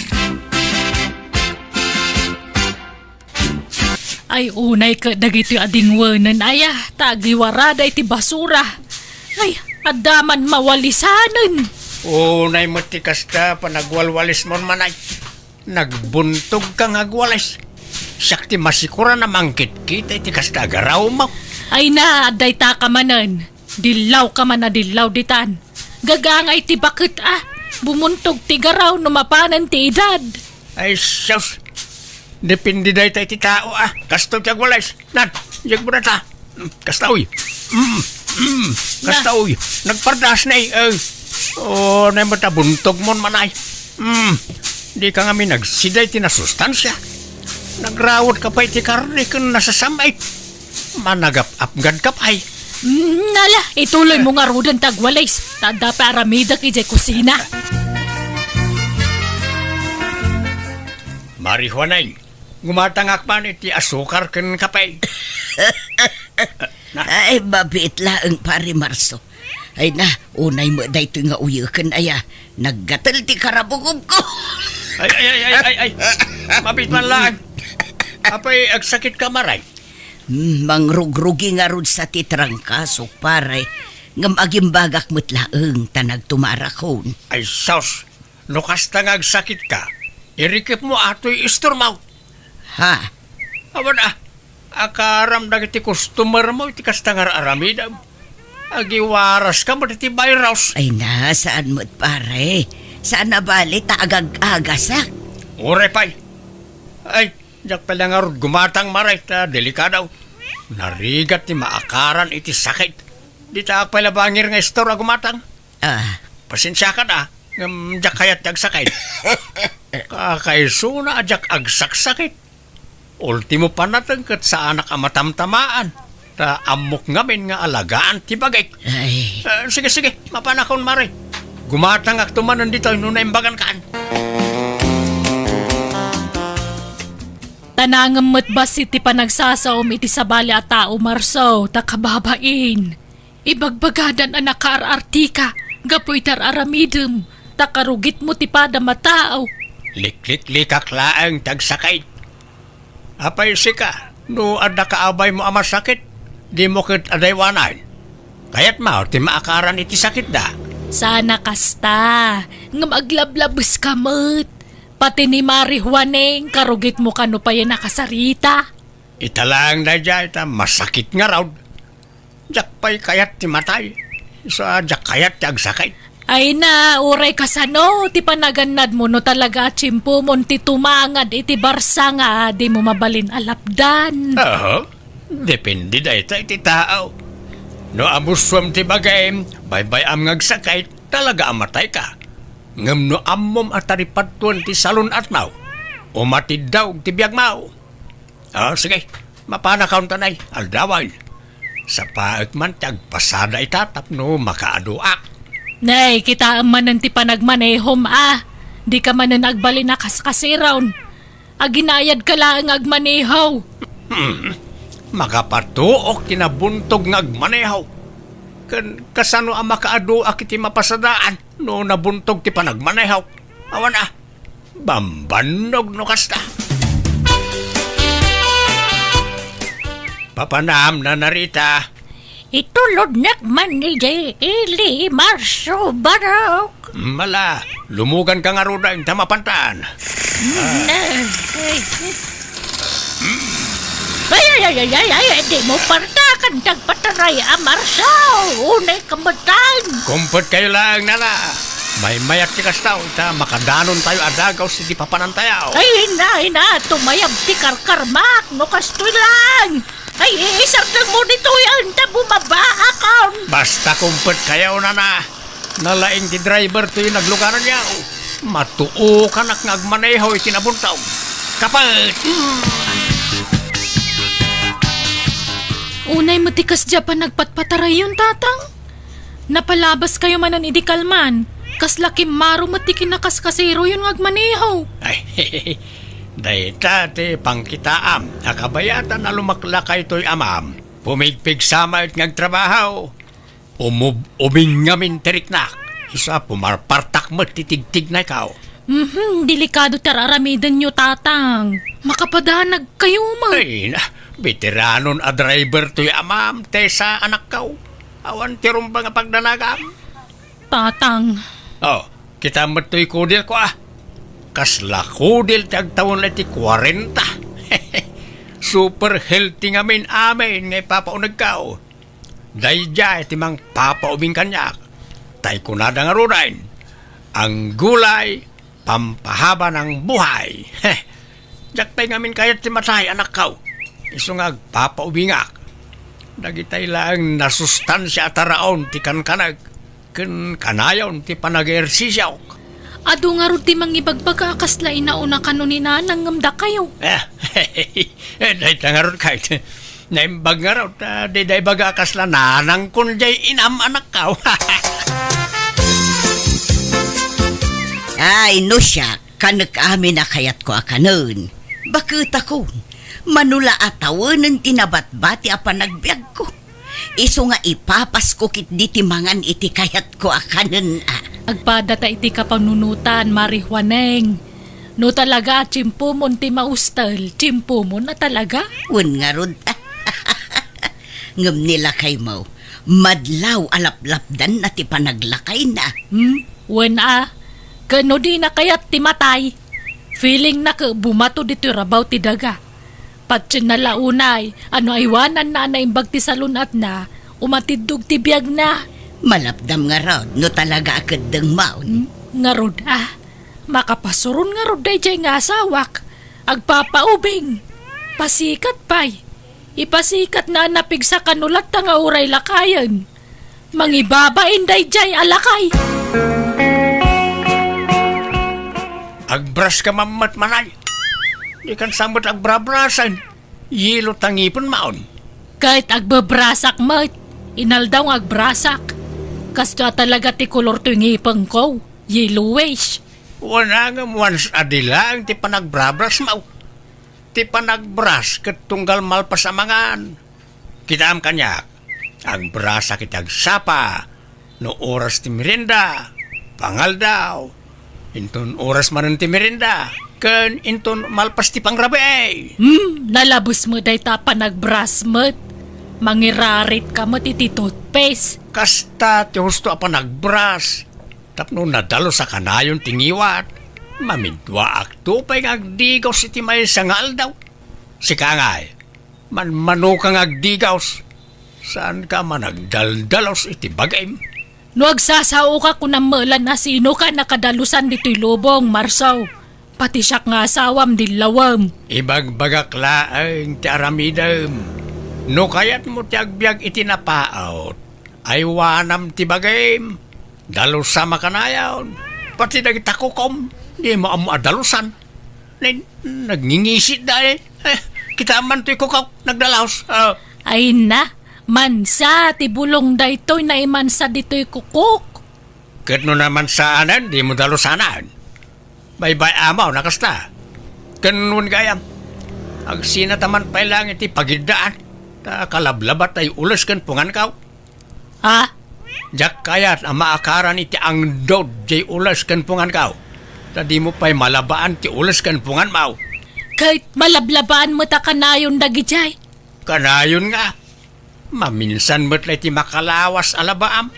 Ay, unay ket dagitoy a dingwenen, aya, ta agiwarada iti basura. Ay, adda man mawalisanen. Unay met ti kasta, panagwalwalismon, manay. Nagbuntogka nga agwalis. Siak ti masikuran a mangkitkita iti kasta a garawmo. Ay na, adda itaka manen. Dillawka man a dillaw ditan. Gagangay ti baket a. Bumuntog ti garaw no mapanen ti idad. Ay, sus! Depende dayta iti tao a. Kastoy ti agwalis. Nan, yagmo data. Mm, kasta, uy. Mm, mm, kasta, uy. Nagpardas na, eh. Oh, nay matabuntog mon manay. Mm, di ka nga minagsida iti nasustansia. Nagrawat ka pa iti karne ken nasasam-it. Managap-apgad ka pay. Mm, ala, ituloy mo ngaruden ti agwalis. Ta adda pay aramidek idiay kusina. Mari Juaneng, gumatangak man iti asukar ken kape. Na. Ay, mabiit laeng, Pare Marso. Ay na, unay met daytoy nga uyeken aya. Naggatel ti karabukobko. Ay, ay, ay, ay, ay, ay. Mabiit man laeng. Apay, agsakit ka, Mari? Hmm, mangrugrugi ngarud sa ti trangkasok, pare. Ngem agimbagak met laeng ta nagtumarakon. Ay, sus! No kasta nga agsakit ka, irikep mo atoy istormo. Ha? Awan a, akaram dagiti customer mo iti kasta nga ar-aramidem. Agiwaras ka met iti virus. Ay na, saan met, pare? Saan a bali ta agag-agasak? Uray pay. Ay, diak pay la ngarud gumatang, Mari, ta delikado. Narigat ti maakaran iti sakit. Ditaak pay la bangir nga istor a gumatang. Ah. Pasensiakan a, ngem diak kayat ti agsakit. Kakaisuna a diak agsaksakit. Ultimo panateng ket saanak a matamtamaan. Ta ammok ngamin nga alagaan ti bagik. Ay. Eh, sige, sige, mapanakon, Mari. Gumatangakto manen ditoy no naimbagankan. Ta nangem met bassit ti panagsasaom iti sabali a tao, Marso, ta kababain. Ibagbagadan a nakaar-artika gapu iti ar-aramidem, ta karugitmo ti padam a tao. Likliklikak laeng ti agsakit. Apay sika, no adda kaabaymo a masakit, dimo ket adaywanan. Kayatmo ti maakaran iti sakitda. Saan a kasta, ngem aglablabeska met. Pati ni Mari Juaneng, karugitmo kano payen a kasarita. Ita laeng daydiay ta masakit ngarud. Diak pay kayat ti matay. Isu a diak kayat ti agsakit. Ay na, uray kasano ti panagannadmo no talaga a tiempomon ti tumangad iti barsa nga dimo mabalin a lapdan? Aha. Depende dayta iti tao. No amusuam ti bagim, baybay-am nga agsakit, talaga a matayka. Ngem no ammom a taripadtuan ti salun-atmo, umatid daog ti biagmo. Ah, sige. Mapanakon ta nay, aldawan. Sapaek man ti agpasada ita tapno makaaduak. Nay, kitaem manen ti panagmanehom a. Dika manen agbalin a kaskasiraw. Aginayadka laeng nga agmaneho. Hmm. Makapatuok ti nabuntog nga agmaneho. Ken kasano a makaaduak iti mapasadaan no nabuntog ti panagmanehok? Awan a, bambannog no kasta. Papanam, Nana Rita. Itulodnak man ni Jay Eli Marso Barok. Mala, lumugan ka ngarud, inta mapantan. Ay, ay, ay, ay, ay, ay, di mo partakan dagpataray a Marso. Unay kametan. Kumpet kayo lang, Nana. Maymayat ti kasta, ta makadanon tayo a dagaw siti papanantayo. Ay, ina, ina, tumayab ti karkarmak, no kastoy lang. Ay, iisardeng mo ditoy, anta bumabaakon. Basta kumpet kayo, Nana. Nalaing ti driver toy nagluganan yaw. Matuokanak nga agmaneho iti nabuntog. Kapet! Hmm. Unay met ti kasdiay a panagpatpatarayon, Tatang. Napalabas kayo manen idi kalman. Kasla kimmaro met ti kinakaskaseroyon nga agmaneho. Ay, dayta ti pangkitaam a kabayatan a lumaklakay toy amam. Pumigpigsa met nga agtrabaho. Umub-, ubing ngamin ti riknak. Isu a pumarpartak met ti tigtignaykaw. Mhm, delikado ti ar-aramidenyo, Tatang. Makapadanag kayo met. Ay, na, beteranon a driver toy amam, Tessa, anakkaw. Awan ti rumbeng a pagdanagam. Tatang. Oh, kita met toy kudil ko, ah. Kasla kudil ti agtawen iti kuarenta. Super healthy ngamin amin nga ipapaunegkaw. Daydiay ti mangpapaubing kaniak. Tay kunada ngaruden, "Ang gulay, pampahaba ng buhay." Heh. Diak pay ngamin kayat ti matay, anakkaw. Isu nga agpapaubingak. Dagitay laeng nasustansia a taraon ti kankanek ken kanayon ti panag-ehersisiok. Adu ngarud ti mangibagbaga a kasla inauna kano ni Nanang ngem dakayo. Eh, eh, dayta ngarud kayat. Naimbag ngarud, ah, dayta ibaga a kasla nanangkon jay inam, anakkaw. Ay, no siak, kanek amin a kayatko a kanen. Baketakon, mano la a tawenen ti nabatbati a panagbiagko. Isu nga ipapasko ketdi ti mangan iti kayatko a kanen, a. Agpada ta iti kapanunotan, Mari Juaneng. No talaga a tiempomon ti maustel, tiempomon a talaga. Wen ngarud. Ngem ni lakaymo, madlaw a laplapdanna ti panaglakayna. Hmm? Wen a. Ken no dina kayat ti matay, feelingna ket bumato ditoy rabaw ti daga. Patienna la unay a no aywananna a naimbag ti salun-atna, umatiddog ti biagna. Malapdam ngarud no talaga a keddengmon. Hmm? Ngarud, ah, makapasuron ngarud daydiay nga asawak. Agpapaubing. Pasikat pay. Ipasikatna a napigsa kano latta nga uray lakayen. Mangibabain daydiay a lakay. Agbras ka mammet, manay. Dikan sa met agbrabrasen. Yelo ta ngipenmon. Ket agbebrasak met. Inaldaw nga agbrasak. Kasto a talaga ti kolor toy ngipengko. Yellowish. Wen a ngem once a day laeng ti panagbrabrasmo. Ti panagbras ket tunggal malpas a mangan. Kitaem kaniak, agbrasak iti agsapa, no oras ti merienda, pangaldaw, inton oras manen ti merienda, ken inton malpas ti pangrabii. Hmm, nalabes met dayta a panagbras met. Mangirarit ka met iti toothpaste. Kasta ti husto a panagbras. Tapno nadalus a kanayon ti ngiwat, mamidduaakto pay nga agdigaws iti maysa nga aldaw. Sika ngay, manmanoka nga agdigaws, saanka a managdaldalus iti bagim. No agsasaoka, kunam met la a sinoka a nakadalusan ditoy lubong, Marso. Pati siak nga asawam, dillawem. Ibagbagak laeng ti aramidem. No kayatmo ti agbiag iti napaut, aywanam ti bagim. Dalusam a kanayon. Pati dagita kukom, dimo ammo a dalusan. Nen, nagngingisi da, eh. Eh, kitaem man toy kukok, nagdalaus. Ah. Ay na, mansa ti bulong daytoy, naimansa ditoy kukok. Ket no namansaanen, dimo dalusanan. Baybay-am a kasta. Ken wen gayam, agsinataman pay laeng iti pagiddaan, ta kalablabat tay ules ken pungankaw. Ha? Diak kayat a maakaran iti angdod jay ules ken punganko. Ta dimo pay malabaan ti ules ken punganmo. Ket malablabaan met a kanayon dagidiay. Kanayon nga. Maminsan met la iti makalawas a labaam.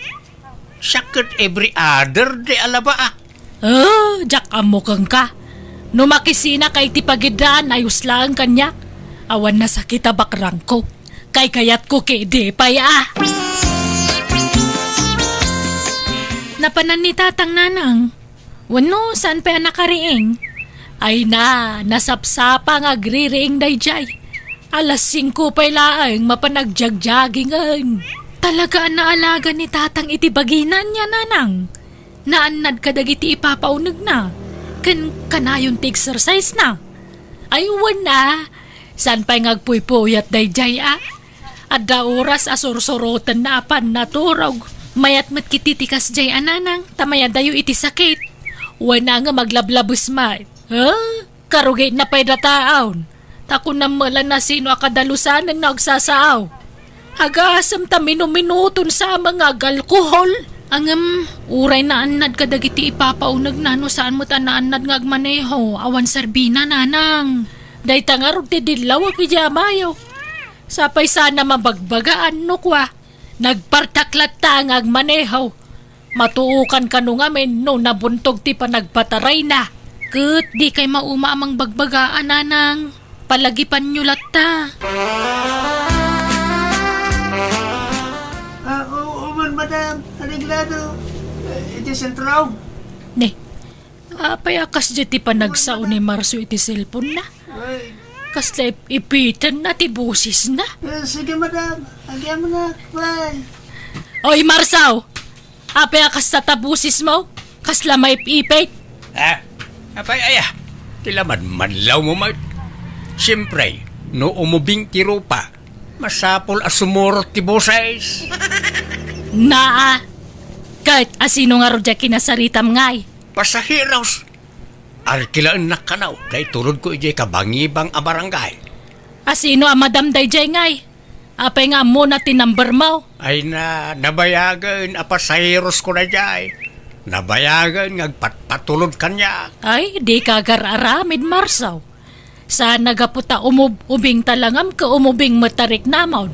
Siak ket every other day a labaa. Oh, diak ammo kenka. No makisinaka iti pagiddaan, ayos laeng kaniak. Awan nasakit a bakrangko. Kaykayatko ketdi pay a. Napanan ni Tatang, Nanang. Wenno, saan pay a nakariing? Ay na, nasapsapa nga agririing daydiay. Alas singko pay laeng mapan agjagjagingen. Talaga a naalaga ni Tatang iti bagina, Nanang. Naannad kadagiti ipapaunegna, ken kanayon ti exercise na. Ay, wen a, saan pay nga agpuypuyat daydiay a? Adda oras a sursurotenna a pannaturog. Mayat met ketdi ti kasdiay a, Nanang, ta mayadayo iti sakit. Wen a nga aglablabes met. Huh? Karugitna pay dataon. Ta kunam met la nasino a kadalusanen no agsasaaw. Agasem ta minuminuton sa nga agalkohol. Ngem, uray naannad kadagiti ipapaunegna no saan met a naannad nga agmaneho, awan serbina, Nanang. Dayta ngarud ti dillawek idiay amayo. Sapay sana mabagbagaan no kua, nagpartak latta nga agmaneho. Matuokan kano ngamin no nabuntog ti panagpatarayna. Ket dikay mauma a mangbagbaga a, Nanang. Palagipanyo latta. Ah, oo man, madam. Areglado. Eh, iti sentro. Ne, apay a kasdiay ti panagsao ni Marso iti cellphone na? Ay. Kasla ip-, ipitenna ti bosesna. Eh, sige, madam. Agyamanak. Bye. Oy, Marso! Apay a kasta ta bosesmo? Kasla maip-ipit? Ah, apay aya? Ti lamadmadlawmo met. Siempre, no umubing ti rupa, masapul a sumurot ti boses. Naa! Ket asino ngarud diay kinasaritam, ngay? Pasaheros. Arkilaennak kano, ta itulodko idiay kabangibang a barangay. Asino a madam daydiay, ngay? Apay nga ammona ti number mo? Ay na, nabayagen a pasaherosko daydiay. Nabayagen nga agpatpatulod kaniak. Ay, dika agar-aramid, Marso. Saan a gapu ta umub-, ubing ta la ngem ket umubing met ta riknamon.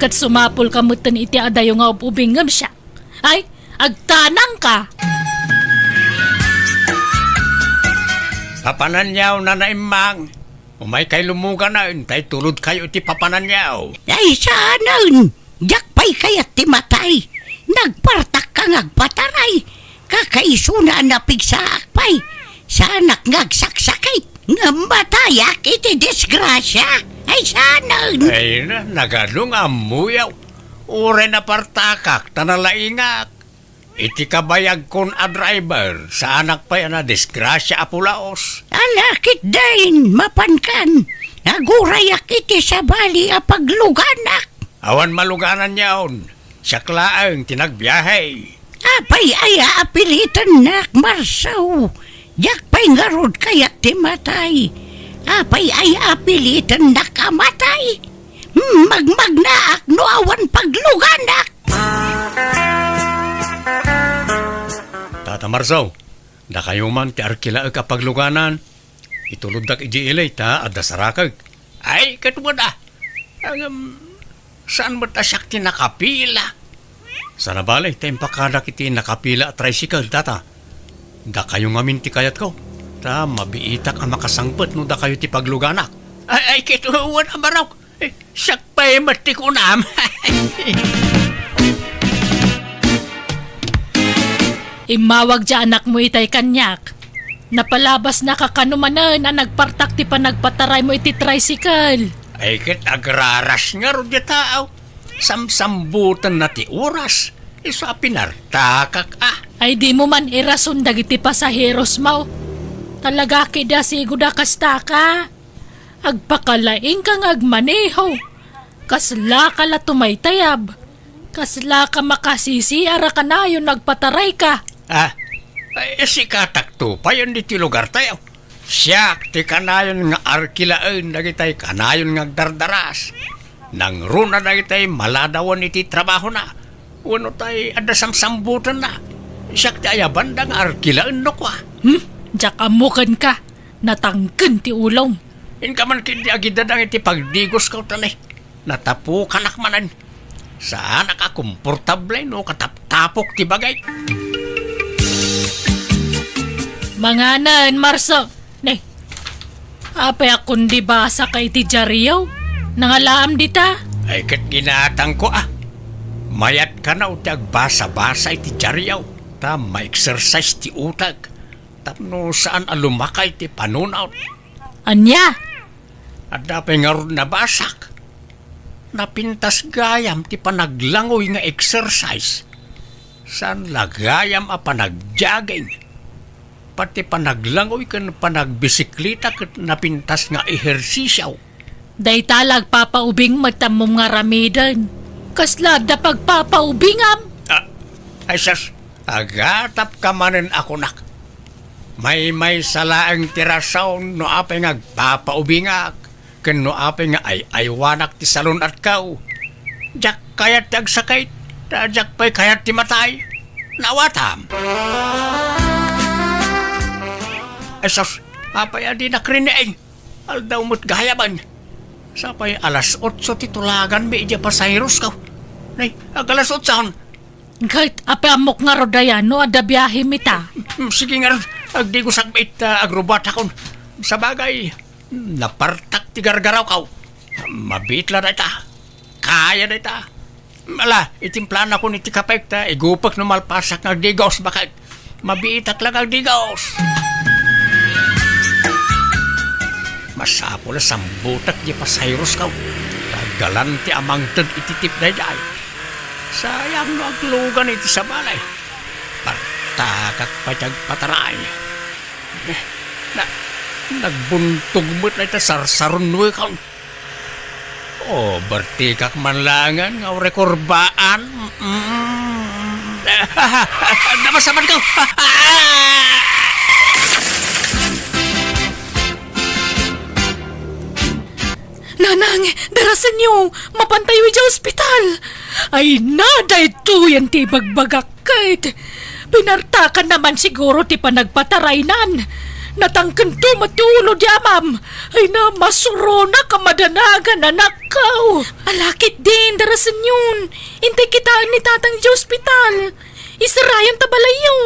Ket sumapulka metten iti adayo nga ub-ubing ngem siak. Ay, agtanangka! Papananyaw, Nana Immang. Umaykay lumuganen, ta itulodkayo iti papananyaw. Ay, saanen! Diak pay kayat ti matay. Nagpartakka nga agpataray. Kakaisuna a napigsaak pay. Saanak nga agsaksakit. Ngem matayak iti disgrasia. Ay, saanen! Ay na, nagadu nga ammoyaw. Uray napartakak, ta nalaingak. Iti kabayagkon a driver, saanak pay a nadisgrasia a pulaos. Ala, ketdin, mapankan. Nagurayak iti sabali a pagluganak. Awan malugananyon. Siak laeng ti nagbiahe. Apay aya a pilitennak, Marso? Diak pay ngarud kayat ti matay. Apay aya a pilitennak a matay? Hmm, magmagnaak no awan pagluganak. Tata Marso, dakayo man ti arkilaek a pagluganan. Ituloddak idiay ili ta adda sarakek. Ay, ket wen a. Ngem, saan met a siak ti nakapila? Sana bale, ta impakadak iti nakapila a tricycle, tata. Dakayo ngamin ti kayatko. Ta mabiitak a makasangpet no dakayo ti pagluganak. Ay, ay, ket wen a, barok. Eh, siak pay met ti kunam. Immawag ti anakmo itay kaniak. Napalabasnaka kano manen a nagpartak ti panagpataraymo iti tricycle. Ay, ket agraras ngarud ti tao. Samsambutenna ti oras. Isu a pinartakak a. Ay, dimo man irason dagiti pasaherosmo. Talaga ketdi a sigud a kastaka. Agpakalaingka nga agmaneho. Kaslaka la tumaytayab. Kaslaka makasisiar a kanayon no agpatarayka. Ah, ay, sikatakto payen ditoy lugartayo. Siak ti kanayon nga arkilaen dagitay kanayon nga agdardaras. Nangruna dagitay maladawen iti trabahona. Wenno tay adda samsambutenna. Siak ti ayaban da nga arkilaen no kua. Hmm? Diak ammo kenka. Natangken ti ulom. Inka man ketdi agidadang iti pagdigosko ta ne, natapukanak manen. Saanak a komportable no kataptapok ti bagik. Manganen, Marso. Ne, apay a kundi basaka iti diario? Nangalaam dita? Ay, ket ginatangko a. Mayat kano ti agbasa-basa iti diario, ta ma-exercise ti utek, tapno saan a lumakay ti panunot. Ania? Adda pay ngarud nabasak. Napintas gayam ti panaglangoy nga exercise. Saan la gayam a panagjogging. Pati panaglangoy ken panagbisikleta ket napintas nga ehersisio. Dayta la agpapaubing met ammom nga aramiden. Kasla adda pagpapaubingam? Ah, ay sus, agatapka manen a kunak. Maymaysa laeng ti rason no apay nga agpapaubingak, ken no apay nga ay-aywanak ti salun-atko. Diak kayat ti agsakit, ta diak pay kayat ti matay. Naawatam? Ay sus, apay a dinak riniing? Aldaw met gayamen. Sapay alas otso ti tulaganmi idiay pasaherosko. Nay, ag-alas otson. Ket apay ammok ngarud aya no adda biahem ita? Mm, sige ngarud, agdigosak met ta agrubatakon. Sabagay, napartak ti gargarawko. Mabiit la dayta. Kaya dayta. Ala, itimplanakon iti kapek ta igupek no malpasak nga agdigos, baket mabiitak la nga agdigos. Masapul a sambutek ti pasaherosko. Ta galante a mangted iti tip daydiay. Sayang no aglugan iti sabali. Partakak pay ti agpataray. Na, nagbuntog met dayta sarsarunnuekon. O, bertikak man laengen nga uray kurbaan. Mm. Namasaman ko. Nanang, darasenyo, mapantayo idiay ospital. Ay na, daytoyen ti ibagbagak. Ket pinartakan naman siguro ti panagpataraynan. Natangkento met ti ulo di amam. Ay na, masuronak a madanagan, anakko. Ala ketdin, darasenyon. Intay kitaen ni Tatang idiay ospital. Isarayan ta balayyo.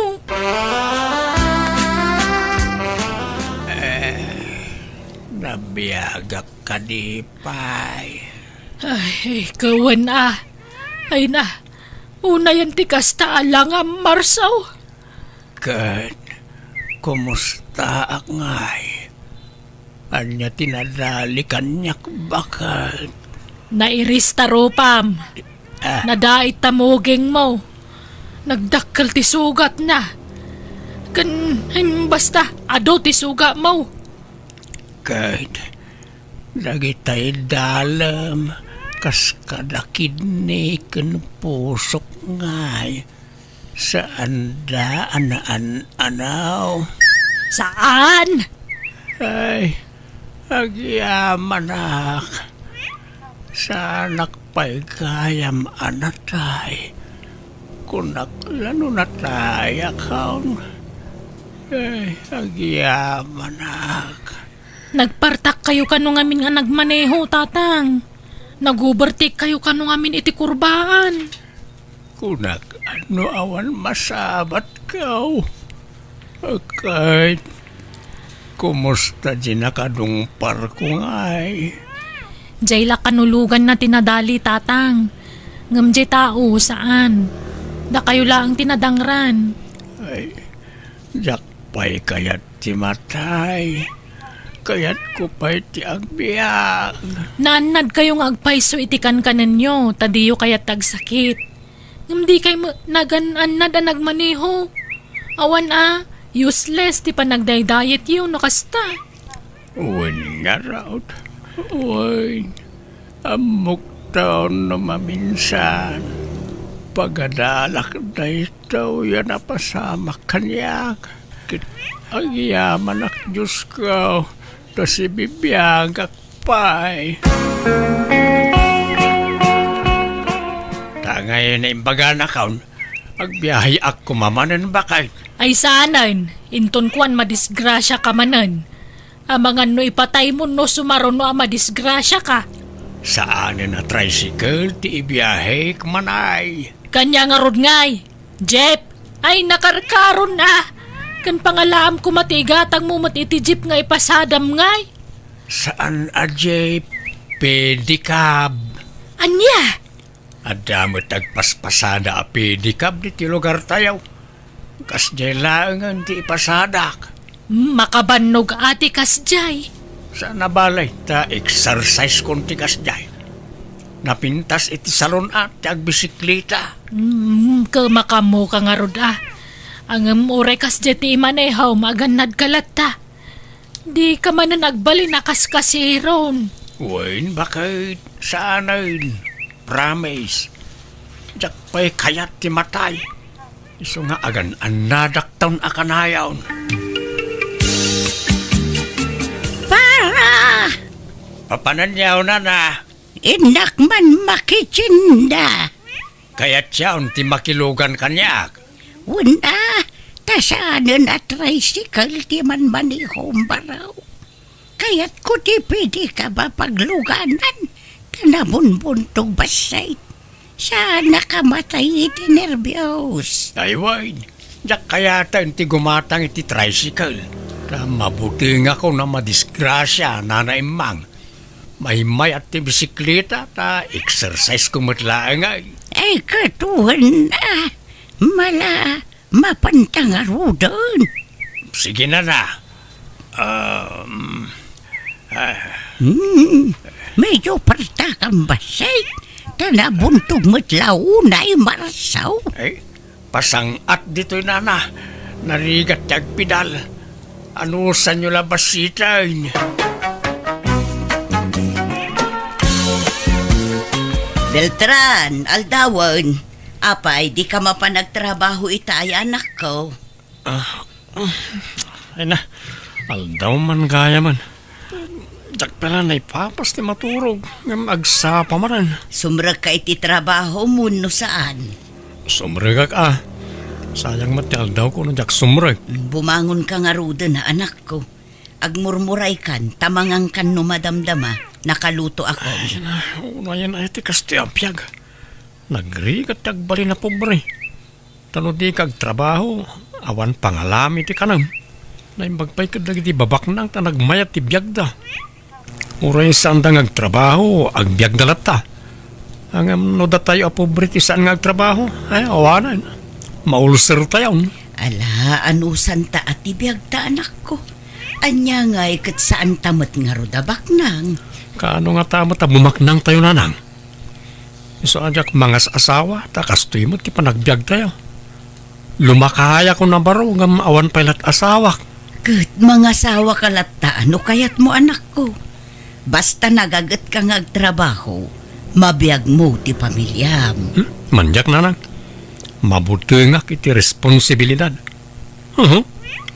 Eh, nabiagak kadi pay. Ay, kawan a. Ay na, unayen ti kasta a langam, Marso. Ket, kumustaak ngay? Ania ti nadali kaniak, baket? Nairis ta rupam. Ah. Nadait ta mugingmo. Nagdakkel ti sugatna. Ken, em, basta, adu ti sugatmo. Ket, dagitay dalem, kas kada kidney ken pusok ngay, saanda a naan-anaw. Saan? Ay, agyamanak. Saanak pay gayam a natay. Kunak la no natayakon. Ay, agyamanak. Nagpartakkayo kano ngamin nga nagmaneho, Tatang? Nag-overtake kayo kano ngamin iti kurbaan? Kunak, no awan masabatko. Ket, kumusta di nakadungparko ngay? Jay la kanuloganna ti nadali, Tatang. Ngem jay tao, saan. Dakayo laeng ti nadangran. Ay, diak pay kayat ti matay. Kayatko pay ti agbiag. Naannadkayo nga agpayso iti kankanenyo, ta diyo kayat ti agsakit. Ngem dikay met nagan-annad a nagmaneho. Awan a, useless ti panagdaydayetyo no kasta. Wen ngarud, wen. Ammok ta no maminsan, pagadalak daytoy a napasamak kaniak. Ket agyamanak, Diosko, ta sibibiagak pay. Ta ngay naimbaganakon, agbiaheak koma manen, baket. Ay saanen, inton kuan madisgrasiaka manen. Amangan no ipataymo no sumaruno a madisgrasiaka. Saanen a tricycle ti ibiahek, manay. Kaniak ngarud ngay, jeep. Ay, nakarkaron a. Ken pangalaam koma ti igatangmo met iti jeep nga ipasadam ngay. Saan a jeep, pedicab. Ania? Adda met agpaspasada a pedicab ditoy lugartayo. Kasdiay laengen ti ipasadak. Makabannog a ti kasdiay. Saan a bale, ta exercise kon ti kasdiay. Napintas iti salon a ti agbisikleta. Mm, kemaka kano ngarud a. Ngem uray kasdiay ti imaneham, agannadka latta. Dika manen agbalin a kaskasiron. Wen, baket, saanen. Promise. Diak pay kayat ti matay. Isu nga agan-annadakton a kanayon. Para! Papananyaw, nana. Innak man makitinda. Kayatyon ti makilugan kaniak. Wen a, ta saanen a tricycle ti manmanehom, baro. Kayatko ti pedicab a pagluganan, ta nabunbuntog bassit. Saanka matay iti nerbios. Ay wen, diak kayaten ti gumatang iti tricycle. Ta mabutengakon a madisgrasia, nana Immang. Maymayat ti bisikleta, ta exercise ko met laeng ay. Ay, ket wen a, mala, mapanta ngaruden. Sige, nana. Um, ah. Hmm, medyo partakan bassit, ta nabuntog met la unay marsaw. Ay, pasang-at ditoy, nana. Narigat ti agpidal. Anusanyo la bassiten. Beltran, aldawen. Apay, dika mapan agtrabaho ita ay anakko? Ah, ah, ay na, aldaw man gayamen. Diak pay la naipapas ti maturog, ngem agsapa manen. Sumrekka iti trabahom wenno saan? Sumrekak a. Sayang met ti aldawko no diak sumrek. Bumangonka ngaruden a, anakko. Agmurmuraykan, ta mangankan no madamdama, nakalutoakon. Ay na, unayen ay ti kastoy a biag. Nagrigat ti agbalin a pobre. Ta no dika agtrabaho, awan pangalami ti kanem. Naimbag pay ket dagiti babaknang ta nagmayat ti biagda. Uray saanda nga agtrabaho, agbiagda latta. Ngem no datayo a pobre ti saan nga agtrabaho, ay, awanen. Maulsertayon. Ala, anusanta a ti biagta, anakko. Ania ngay ket saanta met ngarud a baknang? Kaano ngata met a bumaknangtayo, nanang? Isu a diak mangas-asawa, ta kastoy met ti panagbiagtayo. Lumakayakon a baro ngem awan pay lat asawak. Ket mangasawaka latta no kayatmo, anakko. Basta nagagetka nga agtrabaho, mabiagmo ti pamiliam. Hmm, mandiak, nanang. Mabutengak iti responsibilidad. Uhu.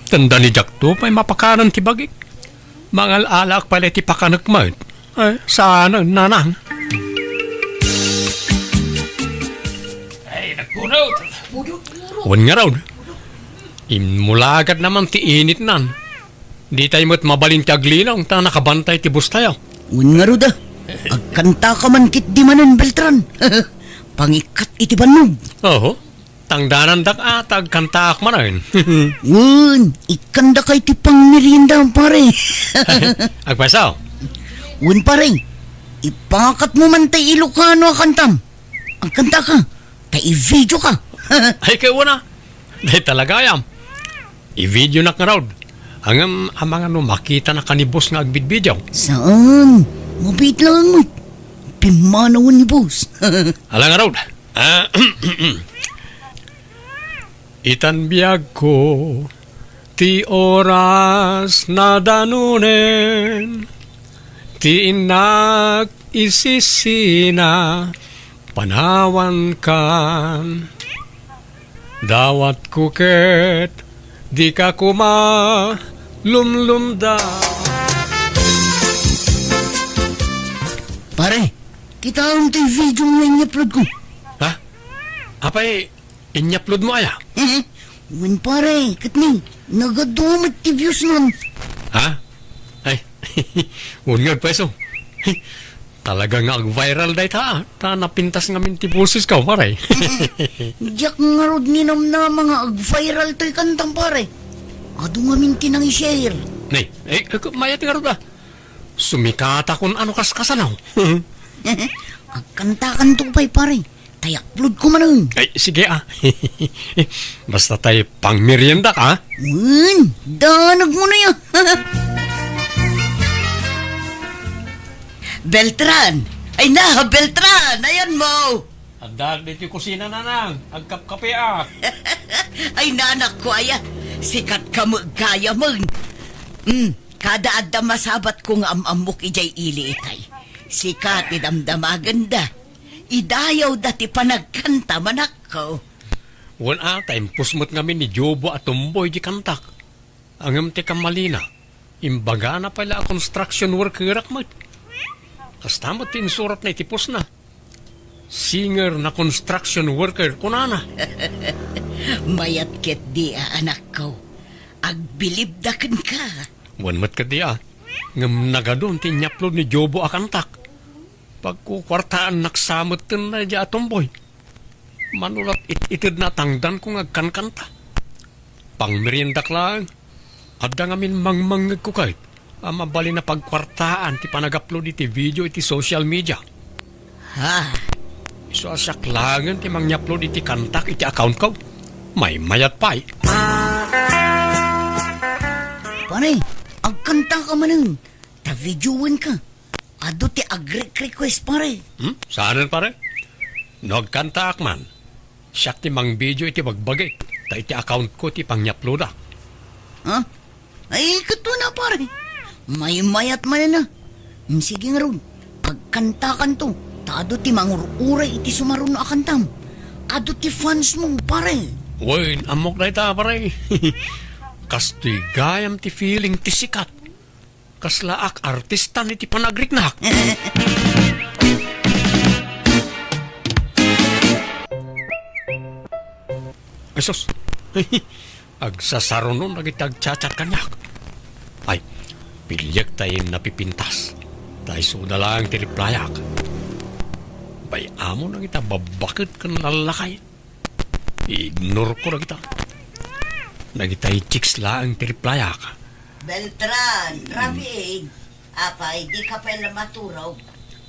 Tanda ni diakto pay mapakanen ti bagik. Mangal-alaak pay la iti pakanek met. Ay, saan, nanang? Ay, nagpunot! Wen ngarud, immulagat naman ti initnan. Ditay met mabalin ti aglinong ta nakabantay ti bustayo. Wen ngarud a, agkantaka man ketdi manen, Beltran. Pangikkat iti bannog. Oho. Tangdanandak a ta agkantaak manen. Wen, ikkandaka iti pangmerienda, pare. Agpayso? Wen, pare. Ipangakatmo man tay Ilocano a kantam. Agkantaka, ta i-videoka. Ay, kay una. Dayta la gayam. I-videonak ngarud. Ngem amangan no makitanak a ni boss nga agbidbidiaw. Saan? Mabiit laeng met. Pimmanawen ni boss. Ala ngarud. Ah, itan biagko, ti oras nadanunen, ti innak isisina, panawankan. Dawatko ket dika koma lumlumda. Pare, kitaem ti video nga in-upload ko. Ha? Apay, inyapload mo aya? Wen, pare, ket ni, nagadu met ti views nun. Ha? Ay, wen nga, pweso. Talaga nga ag-viral dayta, ah. Ta napintas ngamin ti bosesko, pare. Diak ngarud ninamnama nga ag-viral toy kantam, pare. Adu ngamin ti nang-share. Nay, eh, eh, mayat ngarud, ah. Sumikatakon ano kaskasano. Agkantakanto pay, pare. Ta i-upload ko manen. Ay, sige, ah. Basta tay pangmerienda ka. Wen, danag mo na ya. Beltran! Ay na, Beltran! Ayan mo! Adda ditoy kusina, nanang. Agkapkape, ah. Ay, nanak ko, aya. Sikat ka met gayam. Hmm, kada adda masabat ko nga am-ammok idiay ili itay. Sika ti damdamagenda. Idayawda ti panagkanta, manakko. Wen a, ta impus met ngamin ni Jobo a tumboy di kantak. Ngem ti kamalina, imbagana pay la a construction workerak met. Kasta met ti insuratna iti postna. Singer na construction worker, kunana. Mayat ketdi a, anakko. Agbilibda kenka. Wen met ketdi a. Ngem nagadun ti inyapload ni Jobo a kantak. Pagkukuartaannak sa metten daydiay a tumboy. Mano la it-itedna a tangdanko nga agkankanta. Pangmeriendak laeng. Adda ngamin mangmangngegko ket a mabalin a pagkuartaan ti panag-upload iti video iti social media. Ha? Isu a siak laengen ti mangya-upload iti kantak iti accountko. Maymayat pay. Pare, agkantaka manen. Ta videoenka. Adu ti agre-request, pare. Hmm? Saanen, pare? No agkantaak man, siak ti mangvideo iti bagbagik, ta iti accountko ti pangya-uploadak. Ha? Ay, kato na, pare. Maymayat manen a. Hmm, sige ngarud. Agkantakanto. Ta adu ti mangur-uray iti sumaruno a kantam. Adu ti fans mo, pare. Wen, ammok dayta, pare. Kastoy gayam ti feeling ti sikat. Kaslaak artistan iti panagriknak. Ay, sus. Agsasarunon dagiti agchat-chat kaniak. Ay, piliek tay napipintas. Ta isuda laeng ti replyak. Bay-amon dagita babbaket ken lallakay. I-ignore ko dagita. Dagitay chicks laeng ti replyak. Beltran, hmm. Rabiin, apay, di ka pay la maturog?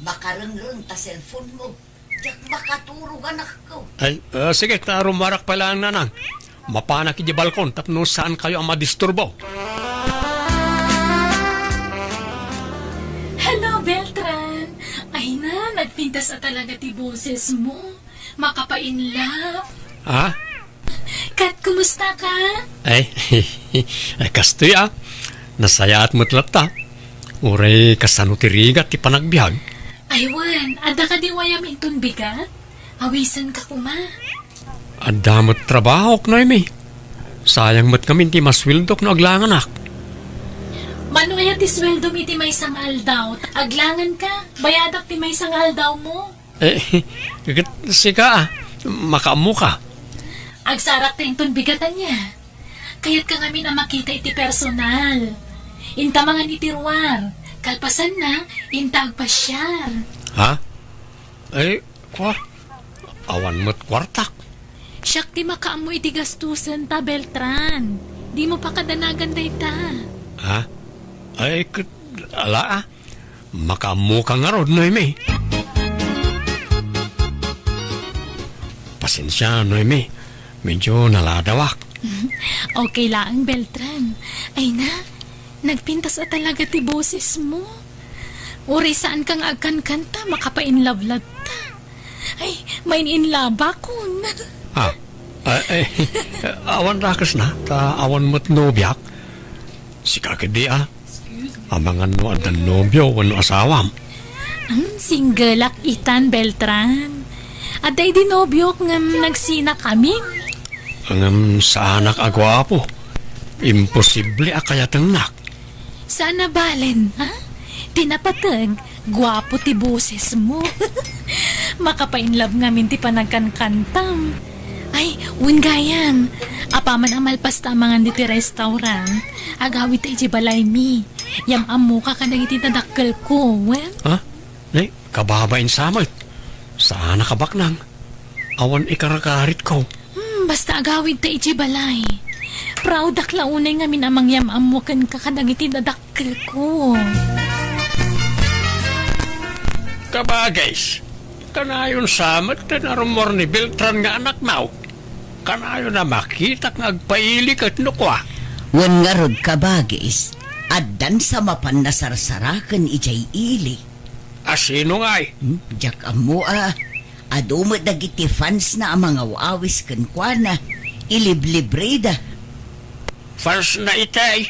Makarengreng ta cellphone mo. Diak makaturog, anakko. Ay, ah, sige, ta rumarak pay laeng, nanang. Mapanak iti balkon tapno saankayo a madisturbo. Hello, Beltran. Ay na, nagpintas a talaga ti boses mo. Makapainlove. Ha? Kat, kumusta ka? Ay, ay, kastoy, ah. Nasayaat met latta. Uray kasano ti rigat ti panagbiag? Ay, wen, adda kadi wayam inton bigat? Awisen ka koma. Adda met trabahok, Noemi. Sayang met ngamin ti masweldok no aglanganak. Mano aya ti sweldom iti maysa nga aldaw? Aglangan ka, bayadak ti maysa nga aldaw mo. Eh, ket sika, ah, makaammo ka. Agsarak ta inton bigat ania. Kayat ka ngamin a makita iti personal. Inta mangan iti ruar. Kalpasanna, inta agpasiar. Ha? Eh, kwa? Awan met kuartak. Siak ti makaammo iti gastusen ta, Beltran. Di mo pakadanagan dayta. Ha? Ay, ket, ala, ah. Makaammo ka ngarud, Noemi. Pasensia, Noemi. Medyo naladawak. Okay laeng, Beltran. Ay na, nagpintas a talaga ti boses mo. Uray saan ka nga agkankanta, makapainlove latta. Ay, main-inlabakon. Ah, ah, eh, awan dakes na, ta awan met nobiak. Sika ketdi, ah. Amangan no adda nobio wenno asawam. Hmm, singgelak itan, Beltran. Adda idi nobiok ngem nagsinakamin. Ngem saanak a guapo. Imposible a kayatengnak. Saan a balen, ha? Ti napateg, guapo ti boses mo. Makapainlove ngamin ti panagkankantam. Ay, wen gayam. Apaman a malpasta a mangan ditoy restaurant, agawidta idiay balaymi. Yam-ammoka kadagiti dadakkelko, wen? Ha? Nay, kababain sa met. Saan a kabaknang. Awan ikarkaritko. Hmm, basta agawidta idiay balay. Proudak la unay ngamin a mangyam-ammo kenka kadagiti dadakkelko. Kabagis, kanayon sa met ti narummuar ni Beltran nga anakmo. Kanayon a makitak nga agpaili ket no kua. Wen ngarud, kabagis, addan sa mapan nasarsaraken idiay ili. A sino ngay? Hmm, diak ammo a. Adu met dagiti fans na a mangaw-awis kenkuana. Iliblibrida. Fans na itay?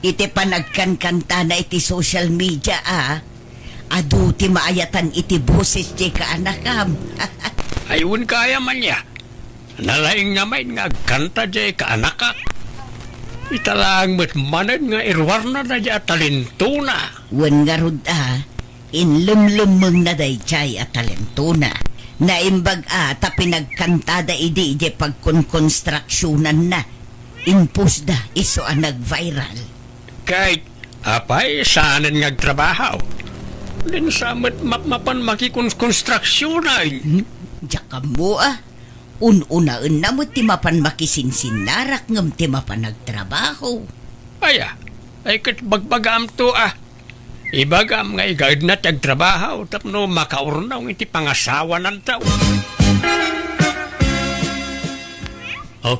Iti panagkankantana iti social media a. Adu ti maayatan iti boses ti kaanakam. Ay, wen gayam ania. Nalaing ngamin nga agkanta diay kaanakak. Ita laeng met manen nga iruarna daydiay a talentona. Wen ngarud a, inlemlemmengna daydiay a talentona. Naimbag a ta pinagkantada idi idiay pagkonkonstraksionanna. Impostda isu a nag-viral. Kay, apay, saanen nga agtrabaho? Dinsa met mapmapan makikonkonstraksionan. Hmm? Diak ammo a. Un-unaenna met ti mapan makisinsinnarak ngem ti mapan agtrabaho. Aya, ay ket bagbagaamto a. Ibagam nga igaedna ti agtrabaho tapno makaurnong iti pangasawananto. Oh,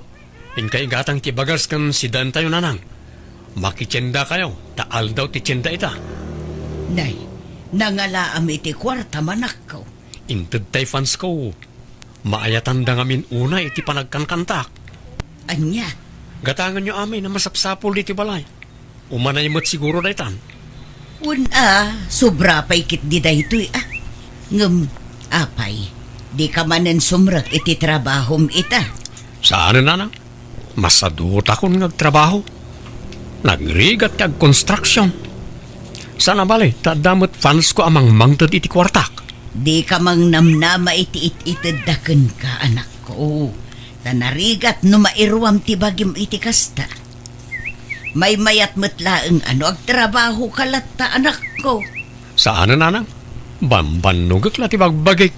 inka igatang ti bagas ken sidaentayo, nanang. Makitiendakayo, ta aldaw ti tienda ita. Nay, nangalaam iti kuartam, anakko. Intedtay fansko. Maayatanda ngamin unay iti panagkankantak. Ania? Gatangenyo amin a masapsapul ditoy balay. Umanay met siguro daytan. Wen a, sobra pay ketdi daytoy a. Ngem, apay, dika manen sumrek iti trabahom ita? Saanen, nanang. Masadutakon nga agtrabaho. Nagrigat ti agkonstruksion. Saan a bale, ta adda met fansko a mangmangted iti kuartak. Dika mangnamnama iti it-itedda kenka, anakko. Ta narigat no mairuam ti bagim iti kasta. Maymayat met laeng a no agtrabahoka latta, anakko. Saanen, nanang. Bambannogek la ti bagbagik.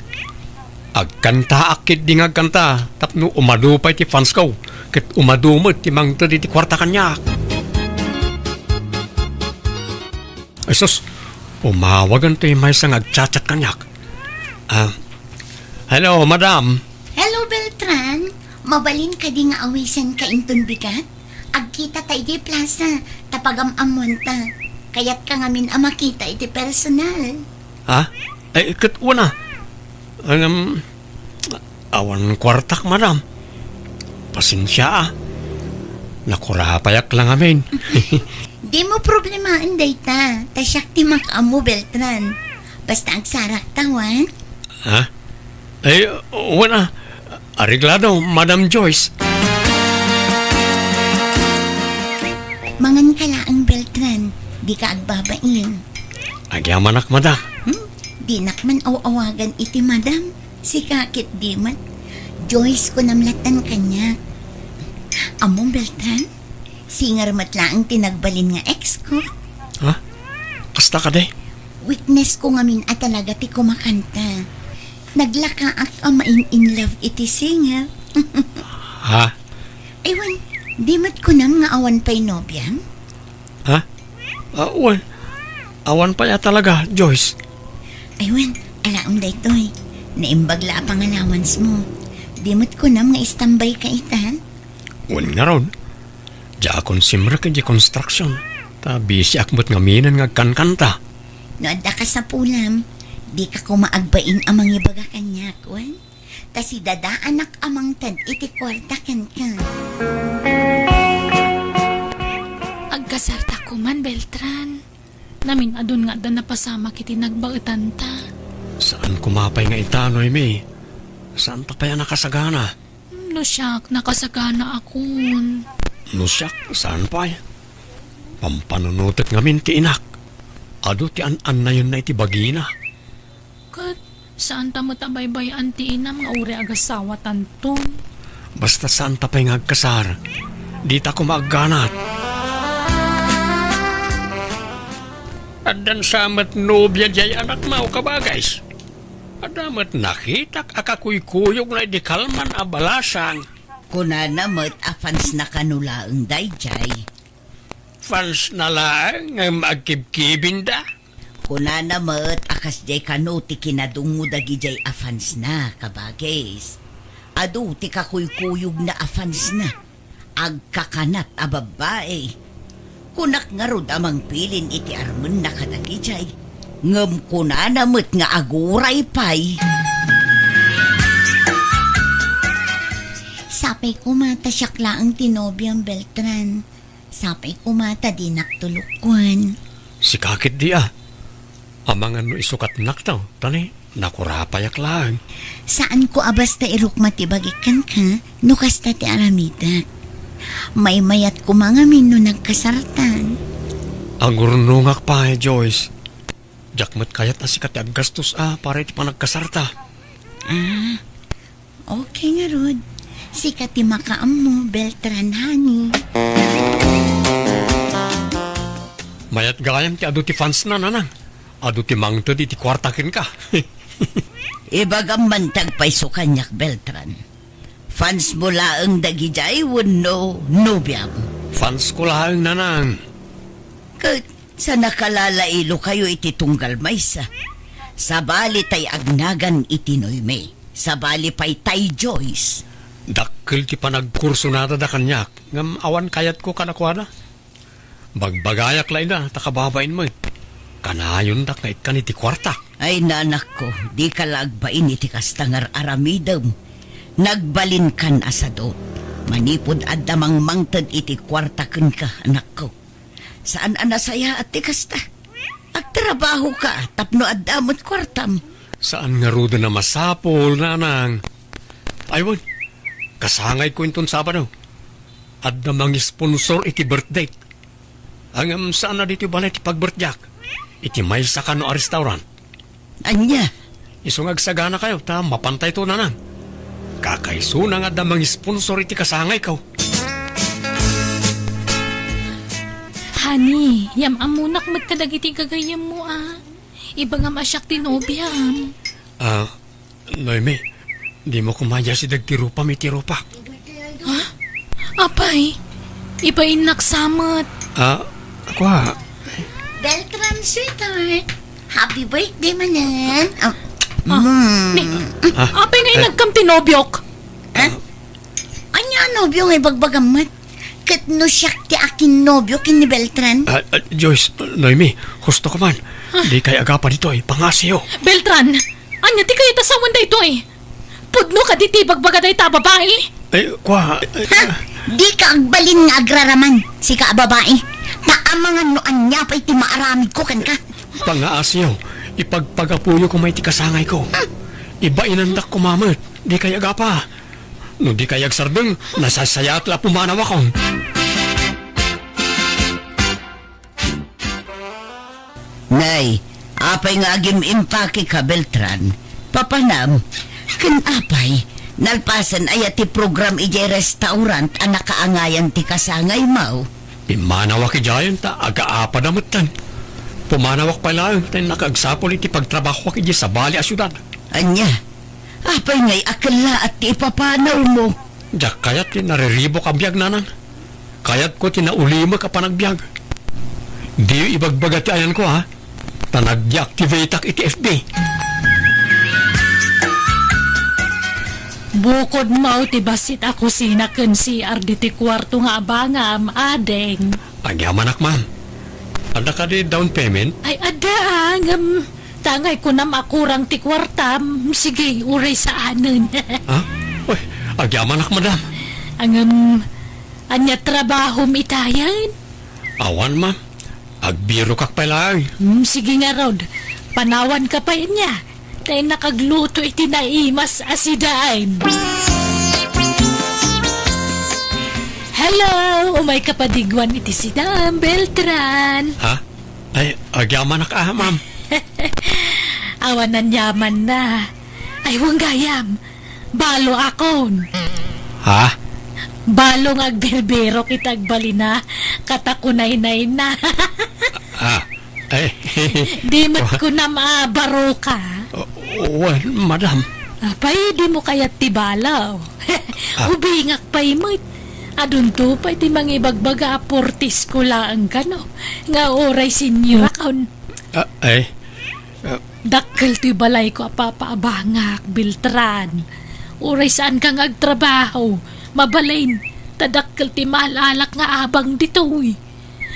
Agkantaak ketdi nga agkanta tapno umadu pay ti fansko ket umadu met ti mangted iti kuarta kaniak. Ay sus, umawagen ti maysa nga agchat-chat kaniak. Ah, hello, madam. Hello, Beltran. Mabalin kadi nga awisenka inton bigat? Agkitata idiay plaza, ta pagam-ammoanta. Kayatka ngamin a makita iti personal. Ha? Ay, ket wen a. Ngem, awan kuartak, madam. Pasensia a. Nakurapayak la ngamin. Dimo problemaen dayta, ta siak ti makaammo, Beltran. Basta agsarakta, wen? Ha? Ay, wen a. Areglado, Madam Joyce. Manganka laeng, Beltran. Dika agbabain. Agyamanak, madam. Hmm? Dinak man aw-awagan iti madam. Sika ketdi met. Joyce, kunam lattan kaniak. Ammom, Beltran? Singer met laeng ti nagbalin nga ex ko. Ha? Kasta kadi? Weakness ko ngamin a talaga ti kumakanta. Naglakaak a main-in love iti singer. Ha? Ay wen, di met kunam nga awan pay nobiam? Ha? Ah, wen. Awan pay a talaga, Joyce. Ay wen, alaem daytoy. Naimbag la a pangalawansmo. Di met kunam nga istambayka ita? Wen ngarud, diakon simrek idiay construction, ta busyak met ngaminen nga agkankanta. No adda kasapulam, dika koma agbain a mangibaga kaniak, wen? Ta sidadaanak a mangted iti kuarta kenka. Agkasarta koman, Beltran. Namin-adun nga adda napasamak iti nagbaetanta. Saan koma pay nga ita, Noemi? Saanta pay a nakasagana? No siak, nakasaganaakon. No siak, saan pay? Pampanunotek ngamin ti inak. Adu ti an-annayenna iti bagina. Ket Saanta met a baybay-an ti inam nga uray agasawatanton. Basta saanta pay nga agkasar, dita koma agganat. Addan sa met nobia diay anakmo, kabagays. Adda met nakitak a kakuykuyogna idi kalman a balasang. Kunana met a fansna kano laeng daydiay. Fansna laeng ngem agkibkibinda? Kunana met a kasdiay kano ti kinadungngo dagidiay a fansna, kabagis. Adu ti kakuykuyogna a fansna. Agkakanat a babbai. Kunak ngarud a mangpilin iti armenna kadagidiay. Ngem kunana met nga aguray pay. Sapay koma ta siak laeng ti nobiam, Beltran. Sapay koma ta dinak tulokkuan. Sika ketdi a. Amangan no isukatnakto, ta ni, nakurapayak laeng. Saanko a basta irukma ti bagik kenka, no kasta ti aramidek. Maymayat koma ngamin no nagkasartan. Agurnongak pay, Joyce. Diak met kayat a sika ti aggastos a para iti panagkasarta. Ah, okay ngarud. Sika ti makaammo, Beltran, honey. Mayat gayam ti adu ti fansna, nanang. Adu ti mangted iti kuarta kenka. Ibagam man ti agpayso kaniak, Beltran. Fansmo laeng dagidiay wenno nobiam? Fansko laeng, nanang. Ket sa nakalalailo kayo iti tunggal maysa, sabali tay agnagan iti Noemi. Sabali pay tay Joyce. Dakkel ti panagkursonada da kaniak, ngem awan kayatko kadakuada. Bagbagayak la ida, ta kababain met. Kanayondak nga ikkan iti kuartak. Ay, nanakko, dika la agbain iti kasta nga ar-aramidem. Nagbalinkan a sadut. Manipud adda mangmangted iti kuarta kenka, anakko. Saan a nasayaat ti kasta. Agtrabahoka tapno adda met kuartam. Saan ngaruden a masapul, nanang. Ay wen, kasangayko inton Sabado. Adda mangisponsor iti birthday. Ngem saan a ditoy balay ti pagbirthday-ak. Iti maysa kano a restaurant. Ania? Isu nga agsaganakayo, ta mapantayto, nanang. Kakaisuna nga adda mangisponsor iti kasangayko. Honey, yam-ammonak met kadagiti gagayyemmo a. Ibagam a siak ti nobiam. Ah, Noemi, dimo koma iyasideg ti rupam iti rupak. Ha? Apay, ibainnak sa met. Ah, kua. Beltran, sweetheart. Happy birthday manen. Ah, Ah, mm. Ni, Ah, apay nga eh. inagkam ti nobiok? Ha? Ania a nobio nga ibagbagam met? Ket no siak ti akinnobio ken ni Beltran? Ah, ah, Joyce, Noemi, husto ka man. Ah. Di kay agapa ditoy, pangasiyo. Beltran, ania ti kayat a sawen daytoy? Pudno kadi ti ibagbaga dayta a babai? Eh, kua, eh, Ha? Di ka agbalin nga agraraman, sika a babai. Ta amangan no ania pay ti maaramidko kenka. Pangaasiyo, ipagpagapuyo koma iti kasangayko. Hmm. Ibainandak koma met, di kay agapa. No di kay agsardeng, nasaysayaat la a pumanawakon. Nay, apay nga agim-impake ka, Beltran? Papanam, ken apay, nalpasen aya ti program idiay restaurant a nakaangayan ti kasangaymo? Pimmanawak idiayen ta agaapada metten. Pumanawak pay laeng ta innak agsapul iti pagtrabahoak idiay sabali a siudad. Ania? Apay ngay a kellaat ti ipapanawmo? Diak kayat ti nariribuk a biag, nanang. Kayatko ti naulimek a panagbiag. Diyo ibagbaga ti ayanko, ha? Ta nag-deactivate-ak iti F B. Bukodmo ti bassit a kusina ken C R ditoy kuarto nga abangam, ading. Agyamanak, ma'am. Adda kadi down payment? Ay, adda, ah, ngem, ta ngay kunam a kurang ti kuartam, sige, uray saanen. Ha? Uy, agyamanak, madam. Ngem, ania trabahom itayen? Awan, ma'am. Agbirokak pay laeng. Hmm, sige ngarud. Panawanka pay ania. Ta innak agluto iti naimas a sidaen. Hello! Umayka padigwan iti sidaem, Beltran. Ha? Ay, agyamanak, ah, ma'am. Awan aniamanna. Ay, wen gayam. Balo akon. Ha? Balo nga agbirbirok iti agbalina, ket kunaynayna. Ah, eh. Di met kunam a baroka. Wen, madam. Apay, dimo kayat ti balo? Ah. Ubingak pay met. Adunto pay ti mangibagbaga a portisko laeng kano, nga uray senyorakon. Ah, eh. Ah. Dakkel ti balayko a papaabangak, Beltran. Uray saanka nga agtrabaho, mabalin, ta dakkel ti maal-alak nga abang ditoy.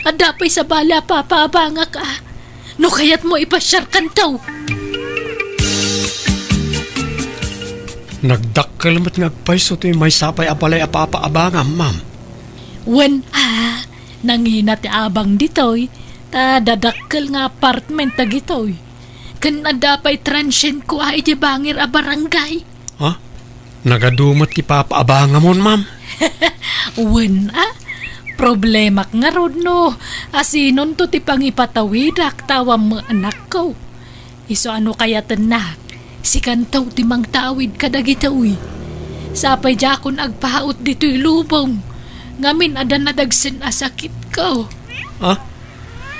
Adda pay sabali a papaabangak a. No kayatmo, ipasiarkanto. Nagdakkel met nga agpayso ti maysa pay a balay a papaabangam, ma'am. Wen a, nangina ti abang ditoy, ta dadakkel nga apartment dagitoy. Ken adda pay transientko a idiay bangir a barangay. Ha? Nagadu met ti papaabangamon, ma'am? Wen a, problemak ngarud no asinonto ti pangipatawidak ta awan met anakko. Isu a no kayatennak, sikanto ti mangtawid kadagitoy. Sapay diakon agpaut ditoy lubong, ngamin adda nadagsen a sakitko. Ha?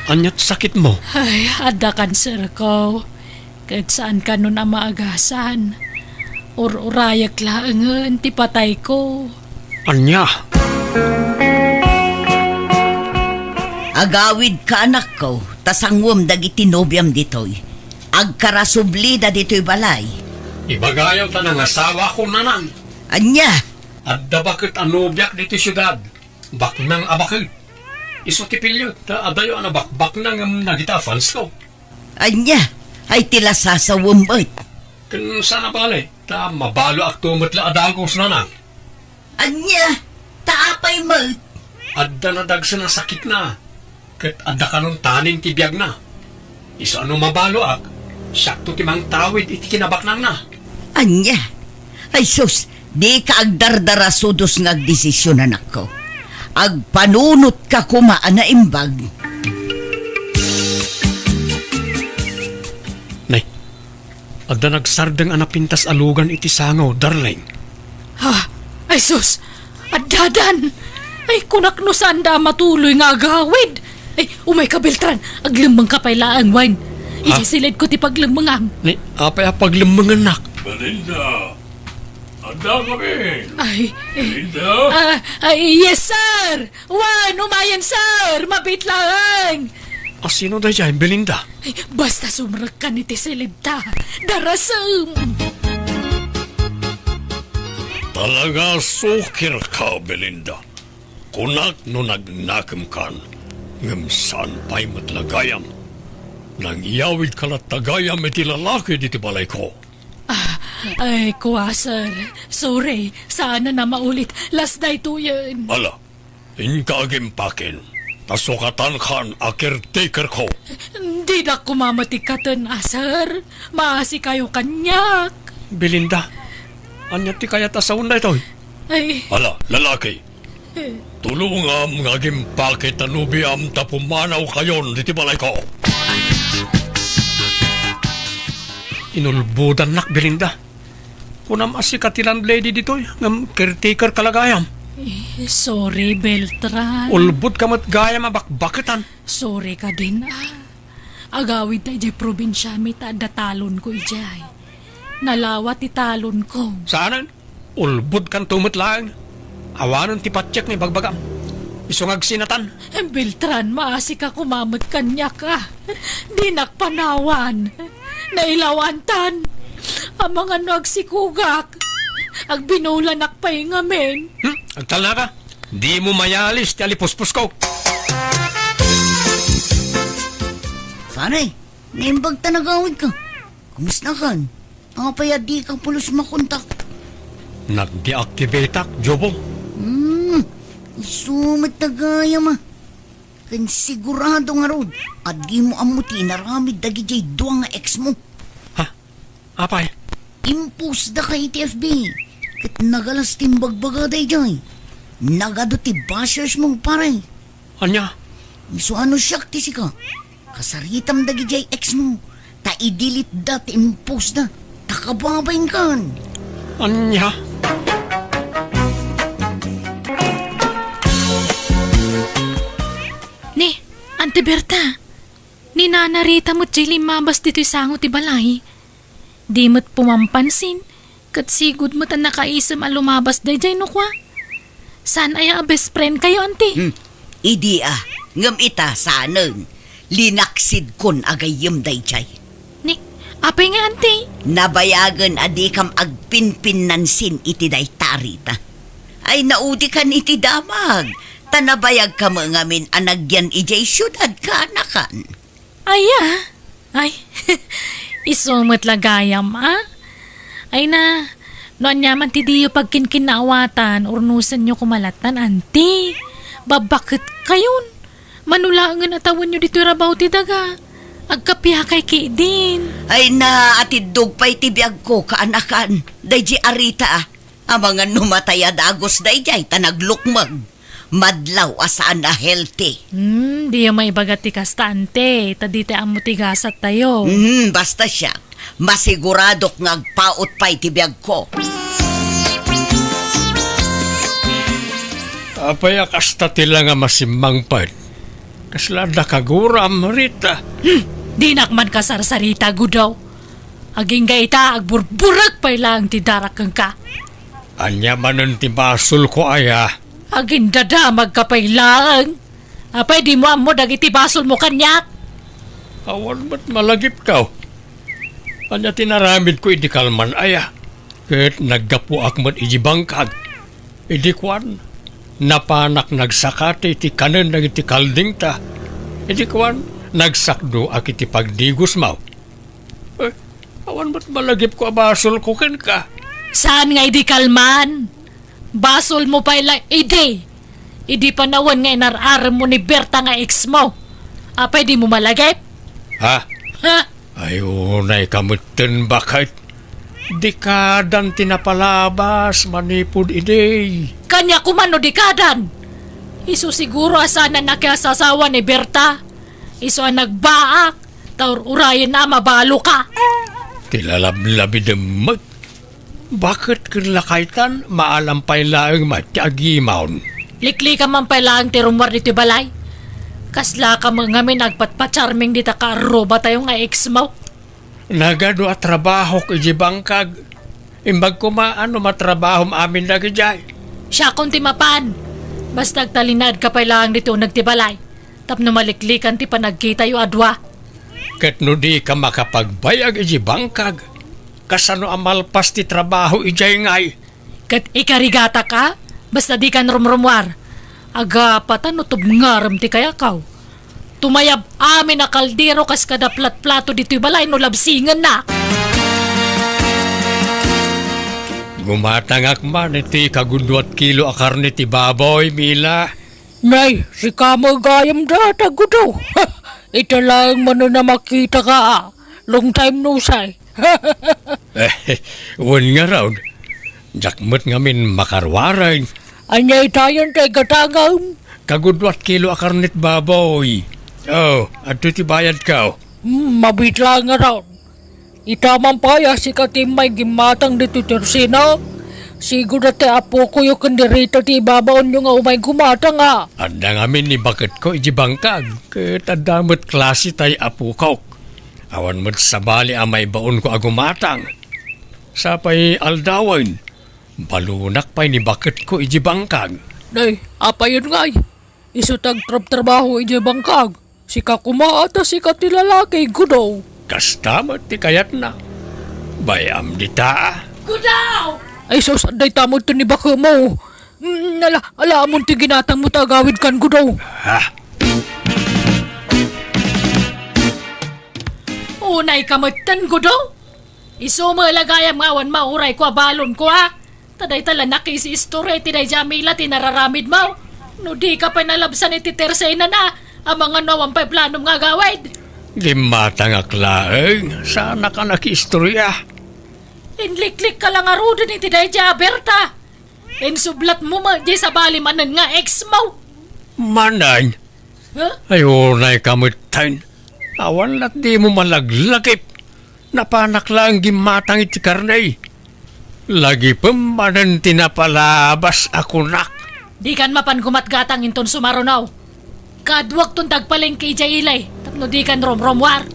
Ania ti sakitmo? Ay, adda kanserko. Ket saan kanon a maagasan. Ur-urayek laengen ti patayko. Ania? Agawidka, anakko, ta sanguem dagiti nobiam ditoy. Agkarasublida ditoy balay. Ibagayo ta nangasawakon, nanang. Ania? Adda baket a nobiak ditoy siudad. Baknang a baket. Isu ti piliek, ta adayo a nabakbaknang ngem dagita a fansko. Ania? Ay ti lasasawem met. Ken saan a bale, ta mabaloakto met la a dagus, nanang. Ania? Ta apay met? Adda nadagsen a sakitna, ket adda kanon tanin ti biagna. Isu a no mabaloak, siakto ti mangtawid iti kinabaknangna. Ania? Ay sus, dika agdardarasudos nga agdesisyon, anakko. Agpanunotka koma a naimbag. Nay, adda nagsardeng a napintas a lugan iti sango, darling. Ha? Ay sus! Addadan! Ay, kunak no saanda a matuloy nga agawid! Ay, umayka, Beltran! Aglemmengka pay laeng, wen. Ha? Idiay silidko ti paglemmengam. Ni, apay a paglemmengennak? Belinda! Adda ngamin! Ay, eh, Belinda? Ah, ay, yes, sir! Wen, umayen, sir! Mabiit laeng! A sino daydiay, Belinda? Ay, basta sumrekkan iti silidta. Darasem! Talaga sukirka, Belinda. Kunak no nagnakemkan, ngem saan pay met la gayam. Nangiyawidka latta gayam iti lalaki ditoy balayko. Ah, ay, kua, sir. Sorry, saan a maulit. Last daytoyen. Ala, inka agimpaken, ta sukatankan a caretakerko. Dinak koma met ikkaten a, sir. Maasikayo kaniak. Belinda, ania ti kayat a sawen daytoy? Ay. Ala, lalaki, eh, tulongam nga agimpake ta nobiam ta pumanawkayon ditoy balayko. Inulbodannak, Belinda. Kunam a sika ti landlady ditoy, ngem caretakerka la gayam. Eh, sorry, Beltran. Ulbodka met gayam a bakbaketan. Sorry kadin, ah. Agawidta idiay probinsiami ta adda talonko idiay. Nalawa ti talonko. Saanen? Ulbodkanto met laeng. Awanen ti patiek nga ibagbagam. Isu nga agsinatan. Beltran, maasika koma met kaniak, ah. Dinak panawan. Nailawantan. Amangan no agsikogak. Agbinulanak pay ngamin. Hmm? Agtalnaka? Dimo mayalis ti alipuspusko. Pare, naimbag ta nagawidka. Kumustakan? Apay a dika pulos makontak? Nag-deactivateak, Jobo. Hmm, isu met gayam a. Ken sigurado ngarud a dimo ammo ti inaramid dagidiay dua nga ex mo. Ha? Apay? Impost daka iti F B. Ket nagalas ti imbagbagada idiay. Nagadu ti bashers mo, pare. Ania? Isu a no siak ti sika, kasaritam dagidiay ex mo. Ta i-delete da ti impostna, ta kababainkan. Ania? Ni, Auntie Berta, ni Nana Rita met jay limmabas ditoy sango ti balay. Di met pumampansin, ket sigud met a nakaisem a lumabas dayjay no kua. Saan aya a best friend kayo, Auntie? Hmm. Idi a, ngem ita, saanen. Linaksidkon a gayyem dayjay. Ni, apay nga, Auntie? Nabayagen a dikam agpinpinnansin iti dayta, Rita. Ay, naudikan iti damag. Ta nabayagka met ngamin a nagyan idiay siudad, kaanakan. Aya? Ay, isu met la gayam, a? Ay na, no aniaman ti diyo pagkinkinnaawatan, urnosenyo koma lattan, Auntie. Babbaketkayon. Mano laengen a tawenyo ditoy rabaw ti daga. Agkapiakay ketdin. Ay na, atiddog pay ti biagko, kaanakan. Dayjay a Rita, a. Amangan no matay a dagus dayjay ta naglukmeg. Madlaw a saan a healthy. Hmm, diyo maibaga ti kasta, Auntie, ta dita ammo ti gasat tayo. Hmm, basta siak, masiguradok nga agpaut pay ti biagko. Apay a kasta ti la nga masimmangpet? Kasla adda kaguram, Rita? Hmm, dinak man kasarsarita, Gudaw. Agingga ita, agburburek pay laeng ti darak kenka. Ania manen ti basolko, aya? Agindadamagka pay laeng. Apay dimo ammo dagiti basolmo kaniak? Awan met malagipko. Ania ti naramidko idi kalman, aya? Ket naggapuak met idi bangkag. Idi kuan, napanak nagsakati ti kanen dagiti kaldingta. Idi kuan, nagsakdoak iti pagdigusmo. Eh, awan met malagipko a basolko kenka. Saan nga idi kalman? Basolmo pay la idi. Idi panawen nga inar-aremmo ni Berta nga ex mo. Apay dimo malagip? Ha? Ha? Ay, unayka metten, baket. Dikadan ti napalabas manipud idi. Kaniak koma no dikadan. Isu siguro a saan a nakiasasawa ni Berta. Isu a nagbaak, ta ur-urayenna a mabaloka. Ti lalablabidem met. Baket ken lakaytan, maalam pay laeng met ti agimon. Liklikan man pay laeng ti rummuar ditoy balay. Kaslaka met ngamin agpatpacharming dita kaarrubatayo nga ex mo. Nagadu a trabahok idiay bangkag. Imbag koma no matrabahom amin dagidiay. Siakon ti mapan. Basta agtalinaedka pay laeng ditoy uneg ti balay. Tapno maliklikan ti panagkitayo a dua. Ket no dika makapagbayag idiay bangkag, kasano a malpas ti trabaho idiay ngay? Ket ikarigatak a, basta dikan rumrummuar. Agapatan no tubngarem ti kayakaw. Tumayab amin a kaldero kas kada platplato ditoy balay no labsingenna. Gumatangak man iti kaguduat kilo a karne ti baboy, Mila. Nay, sika met gayam dayta, Gudaw. Ita laeng manen a makitaka, a. Long time no see. Eh, wen ngarud, diak met ngamin makaruaren. Ania itayen ti igatangam? Kaguduat kilo a karne ti baboy. Oh, adtoy ti bayadko. Hmm, mabiit laeng ngarud. Ita man pay a sika ti immay gimmatang ditoy tersenak. Sigud a ti apokoyo ken ni Rita ti ibabaonyo nga umay gumatang, a. Adda ngamin ni baketko idiay bangkag, ket adda met klase tay apokok. Awan met sabali a maibaonko a gumatang. Sapay aldawen, balonak pay ni baketko idiay bangkag. Nay, apayen ngay? Isu ti agtrabtrabaho idiay bangkag. Sika koma, ta sika ti lalaki, Gudaw. Kasta met ti kayatna. Bay-am dita, a. Gudaw! Ay sus, dayta met ti ni bakemo. Mm, ala, ala, amon ti ginatangmo ta agawidkan, Gudaw. Ha? Unayka metten, Gudaw? Isu met la gayam nga awan maurayko a balonko, a. Ta dayta la nakisiistorya iti daydiay a Mila ti nararamidmo. No dika pay nalabsan iti tersenana, amangan no awan pay planom nga agawid. Gimmatangak laeng, saanak a nakiistorya. Inliklikka la ngaruden iti daydiay a Berta. Insublatmo met diay sabali manen nga ex mo. Manen? Ha? Ay, unayka metten. Awan lat dimo malaglagip. Napanak laeng gimmatang iti karne. Lagipem manen ti napalabas a kunak. Dikan mapan gumatgatang inton sumaruno. Kaduakton ti agpalengke idiay ili tapno dikan rumrummuar.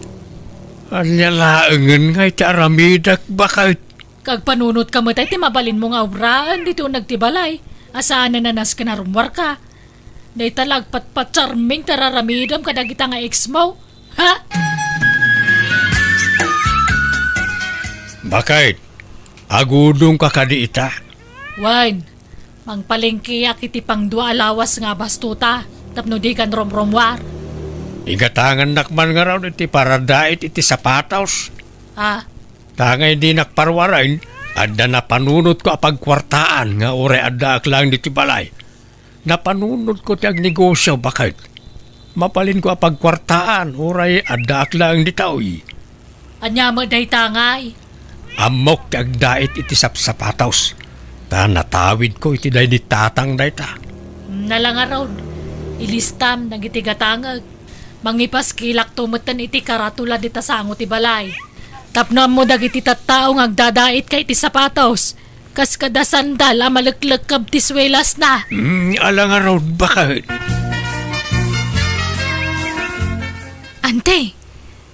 Ania laengen nga iti aramidek, baket? Agpanunotka met ti mabalinmo nga obraen ditoy uneg ti balay a saanen a nasken a rummuarka. Dayta la agpatpatsarming ti ar-aramidem kadagita nga ex mo. Ha? Baket, agudongka kadi ita? Wen, mangpalengkeak iti pangdua a lawas nga abastuta tapno dikan rumrummuar. Igatangannak man ngarud iti paradait iti sapatos. Ah. Ta nga idi nakparuaren, adda napanunotko a pagkuartaan nga uray addaak laeng ditoy balay. Napanunotko ti agnegosio, baket. Mabalinko a pagkuartaan uray addaak laeng ditoy. Ania met dayta ngay? Ammok ti agdait iti sapsapatos, ta natawidko iti daydi tatang dayta. Nala ngarud, ilistam dagiti gatangek. Mangipaskilakto metten iti karatula dita sango ti balay. Tapno ammo dagiti tattao nga agdadaitka iti sapatos, kas kada sandal a maleklekkeb ti suelasna. Mm, ala ngarud, baket. Ante,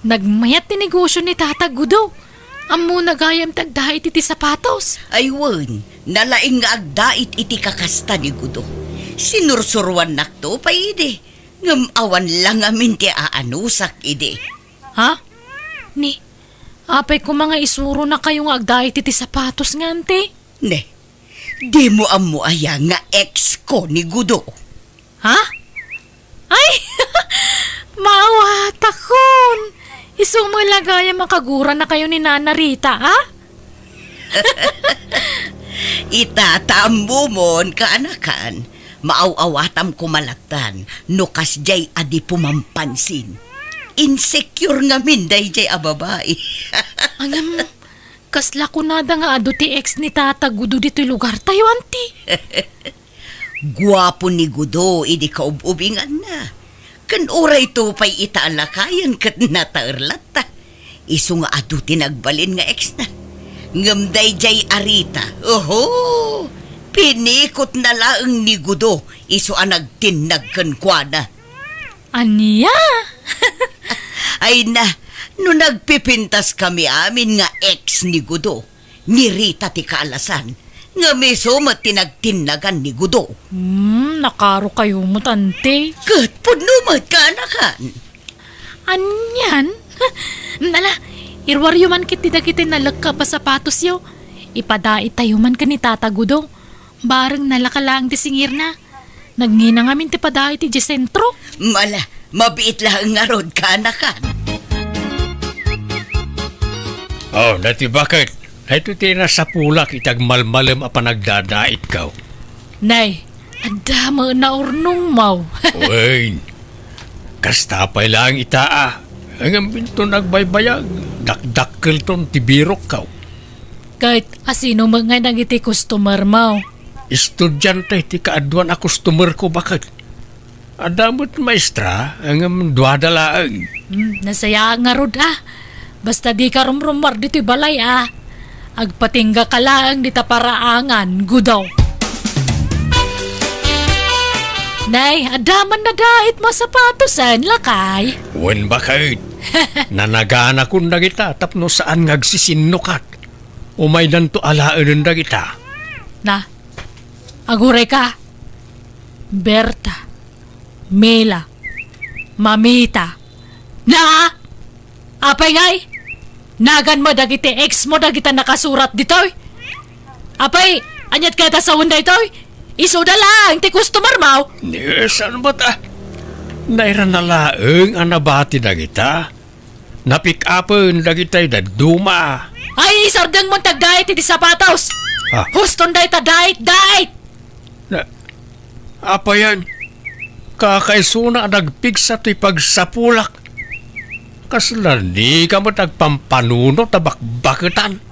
nagmayat ti negosio ni Tata Gudo. Ammona gayam ti agdait iti sapatos. Ay wen, nalaing nga agdait iti kakasta ni Gudo. Sinursuruannakto pay idi, ngem awan la ngamin ti aanusak idi. Ha? Ni, apay koma nga isuronakayo nga agdait iti sapatos nga, ante? Ne, dimo ammo aya nga ex ko ni Gudo? Ha? Ay! Maawatakon! Isu met la gayam a kaguranakayo ni Nana Rita, ha? Ita, ta ammomon, kaanakan, maaw-awatam koma lattan no kasdiay a di pumampansin. Insecure ngamin daydiay a babai. Ngem, kasla kunada nga adu ti ex ni Tata Gudo ditoy lugartayo, anti? Guapo ni Gudo idi kaub-ubinganna. Ken urayto pay ita a lakayen ket nataer latta. Isu nga adu ti nagbalin nga exna. Ngem daydiay a Rita, oho, pinikotna laeng ni Gudo isu a nagtinnag kenkuana. Ania? Ay na, no nagpipintaskami amin nga ex ni Gudo, ni Rita ti kaalasan, ngem isu met ti nagtinnagan ni Gudo. Hmm, nakarokayo met, anti. Ket pudno met, kaanakan. Anian? Ala, iruaryo man ketdi dagiti nalekkeb a sapatosyo. Ipadaitayo man ken ni Tata Gudo. Bareng nalaka laeng ti singirna. Nagngina ngamin ti padaay ti diay sentro. Mala, mabiit laeng ngarud, kaanakan. Oh, nati, baket? Daytoy ti nasapulak iti agmalmalem a panagdadaitko. Nay, adda met naurnongmo. Wen, kasta pay laeng ita a. Ngem inton agbaybayag, dakdakkelton ti birokko. Ket asino met ngay dagiti customermo? Estudiante ti kaaduan a customerko, baket. Adda met maestra, ngem duada laeng. Hmm, nasayaat ngarud a. Basta dika rumrummuar ditoy balay a. Agpatinggaka laeng dita paraangan, Gudo. Nay, adda man nadait mo a sapatosen, lakay. Wen, baket. Nanaganakon dagita tapno saan nga agsisinnokak. Umaydanto alaenen dagita. Na, agurayka. Berta, Mela, Mamita. Na? Apay ngay? Naganmo dagiti ex mo dagita nakasurat ditoy? Apay, aniat kayat a sawen daytoy? Isuda laeng ti customer mo? Ni, saan met a? Nairana laeng a nabati dagita. Napick-upen dagitay dadduma. Ay, isardeng mon ti agdait iti sapatos. Ah. Huston dayta, dait, dait! Na, apayan, kakaisuna a nagpigsa ti pagsapulak. Kasla dika met agpampanunot a bakbaketan.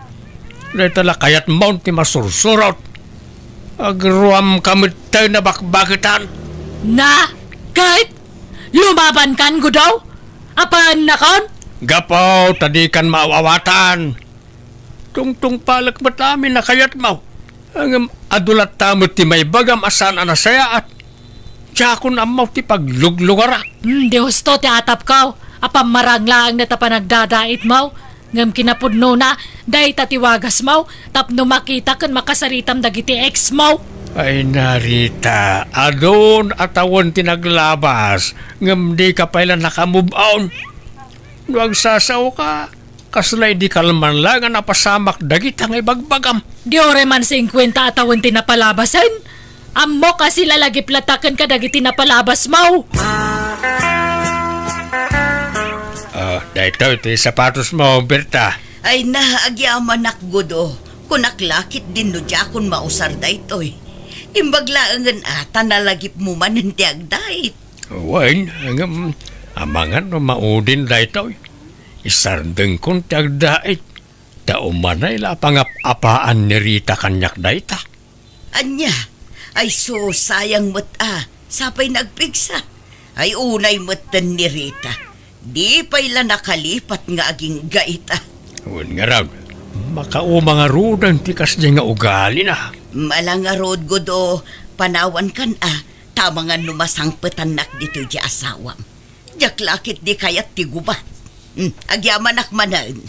Dayta la kayatmon ti masursurot. Agruamka metten a bakbaketan. Na, ket lumabankan, Gudo? Apaannakon? Gapu ta dikan maaw-awatan. Tungtungpalek met amin a kayatmo. Ngem adu latta met ti maibagam a saan a nasayaat. Diakon ammo ti pagluglugarak. Hmm, di husto ti atapko. Apam marang laeng dayta panagdadaitmo. Ngem kinapudnona, dayta ti wagasmo, tapno makita ken makasaritam dagiti exmo. Ay, Rita, adun a tawen ti naglabas, ngem dika pay la naka-move on. No agsasaoka, kasla idi kalman la nga napasamak dagita nga ibagbagam. Di uray man singkuenta a tawen ti napalabasen? Ammok a silalagip latta ken kadagiti napalabasmo. Ah, daytoy ti sapatosmo, Berta. Ay na, agyamanak, Gudo. Kunak la ketdin no diakon mausar daytoy. Imbag laengen a ta nalagipmo manen ti agdait. Wen, ngem, amangan no maudin daytoy. Isardengkon ti agdait. Ta umanay la a pangap-apaan ni Rita kaniak dayta. Ania? Ay sus, sayang met a, sapay nagpigsa. Ay unay metten ni Rita. Di pay la nakalipat nga agingga ita. Wen ngarud, makauma ngaruden ti kasdiay nga ugalina. Mala ngarud, Gudo, panawankan a, ta amangan no masangpetannak ditoy ti asawam. Diak la ketdi kayat ti gubat. Hmm, agyamanak manen.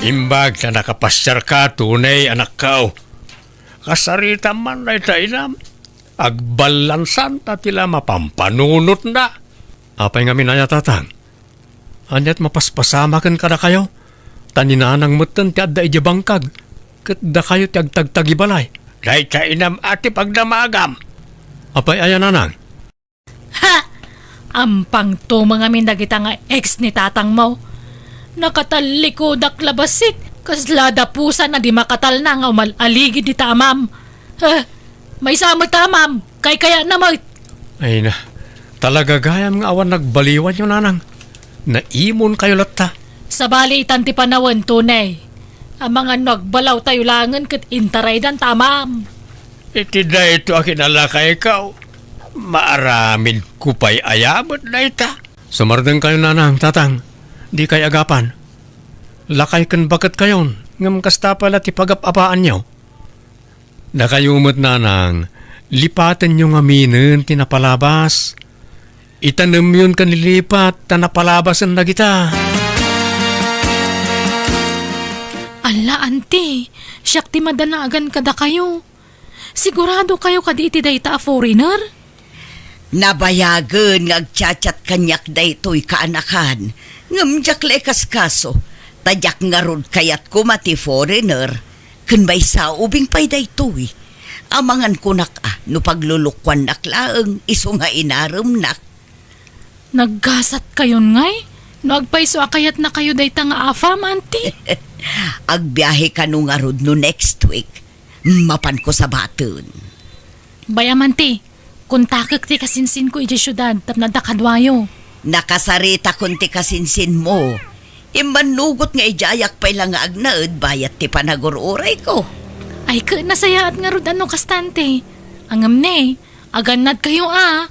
Imbag ta nakapasiarka, Tunay, anakko. Kasaritam man dayta inam. Agballansanta ti la mapampanunotna. Apay ngamin aya, Tatang? Ania't mapaspasamaken kadakayo? Ta ni Nanang metten ti adda idiay bangkag, ket dakayo ti agtagtagibalay. Dayta inam a ti pagdamagam. Apay aya, Nanang? Ha! Ampangto ngamin dagita nga ex ni tatangmo. Nakatallikudak la bassit, kasla dapusan a di makatalna nga umal-aligid dita amam. Eh, maysa met amam, kaykayatna met. Ay na, talaga gayam nga awan nagbaliwanyo, Nanang. Naimonkayo latta. Sabali itan ti panawen, Tunay. Amangan no agbalawtayo laengen ket intaraydanta amam. Iti daytoy a kinalakayko, maaramidko pay aya met dayta? Sumardengkayo, Nanang, Tatang, dikay agapan. Lakay ken baketkayon, ngem kasta pay la ti pagap-apaanyo. Dakayo met, Nanang, lipatenyo ngaminen ti napalabas. Itanemyon ken lilipat ta napalabasen dagita. Alla, Auntie, siak ti madanagan kadakayo. Sigurado kayo kadi iti dayta a foreigner? Nabayagen nga agchat-chat kaniak daytoy kaanakan, ngem diak la ikaskaso, ta diak ngarud kayat koma ti foreigner, ken maysa ubing pay daytoy. Amangan kunak a, no paglulukuannak laeng, isu nga inaremnak. Naggasat kayon ngay? No agpayso a kayatna kayo dayta nga afam, Auntie? Agbiahe kano ngarud no next week. Mapanko sabaten. Bay-am, Auntie, kontakek ti kasinsinko idiay siudad tapno adda kaduayo. Nakasaritakon ti kasinsinmo. Immannugot nga idiayak pay la nga agnaed bayat ti panagur-urayko. Ay, ket nasayaat ngarud a no kasta, Auntie. Ngem ne, agannadkayo a.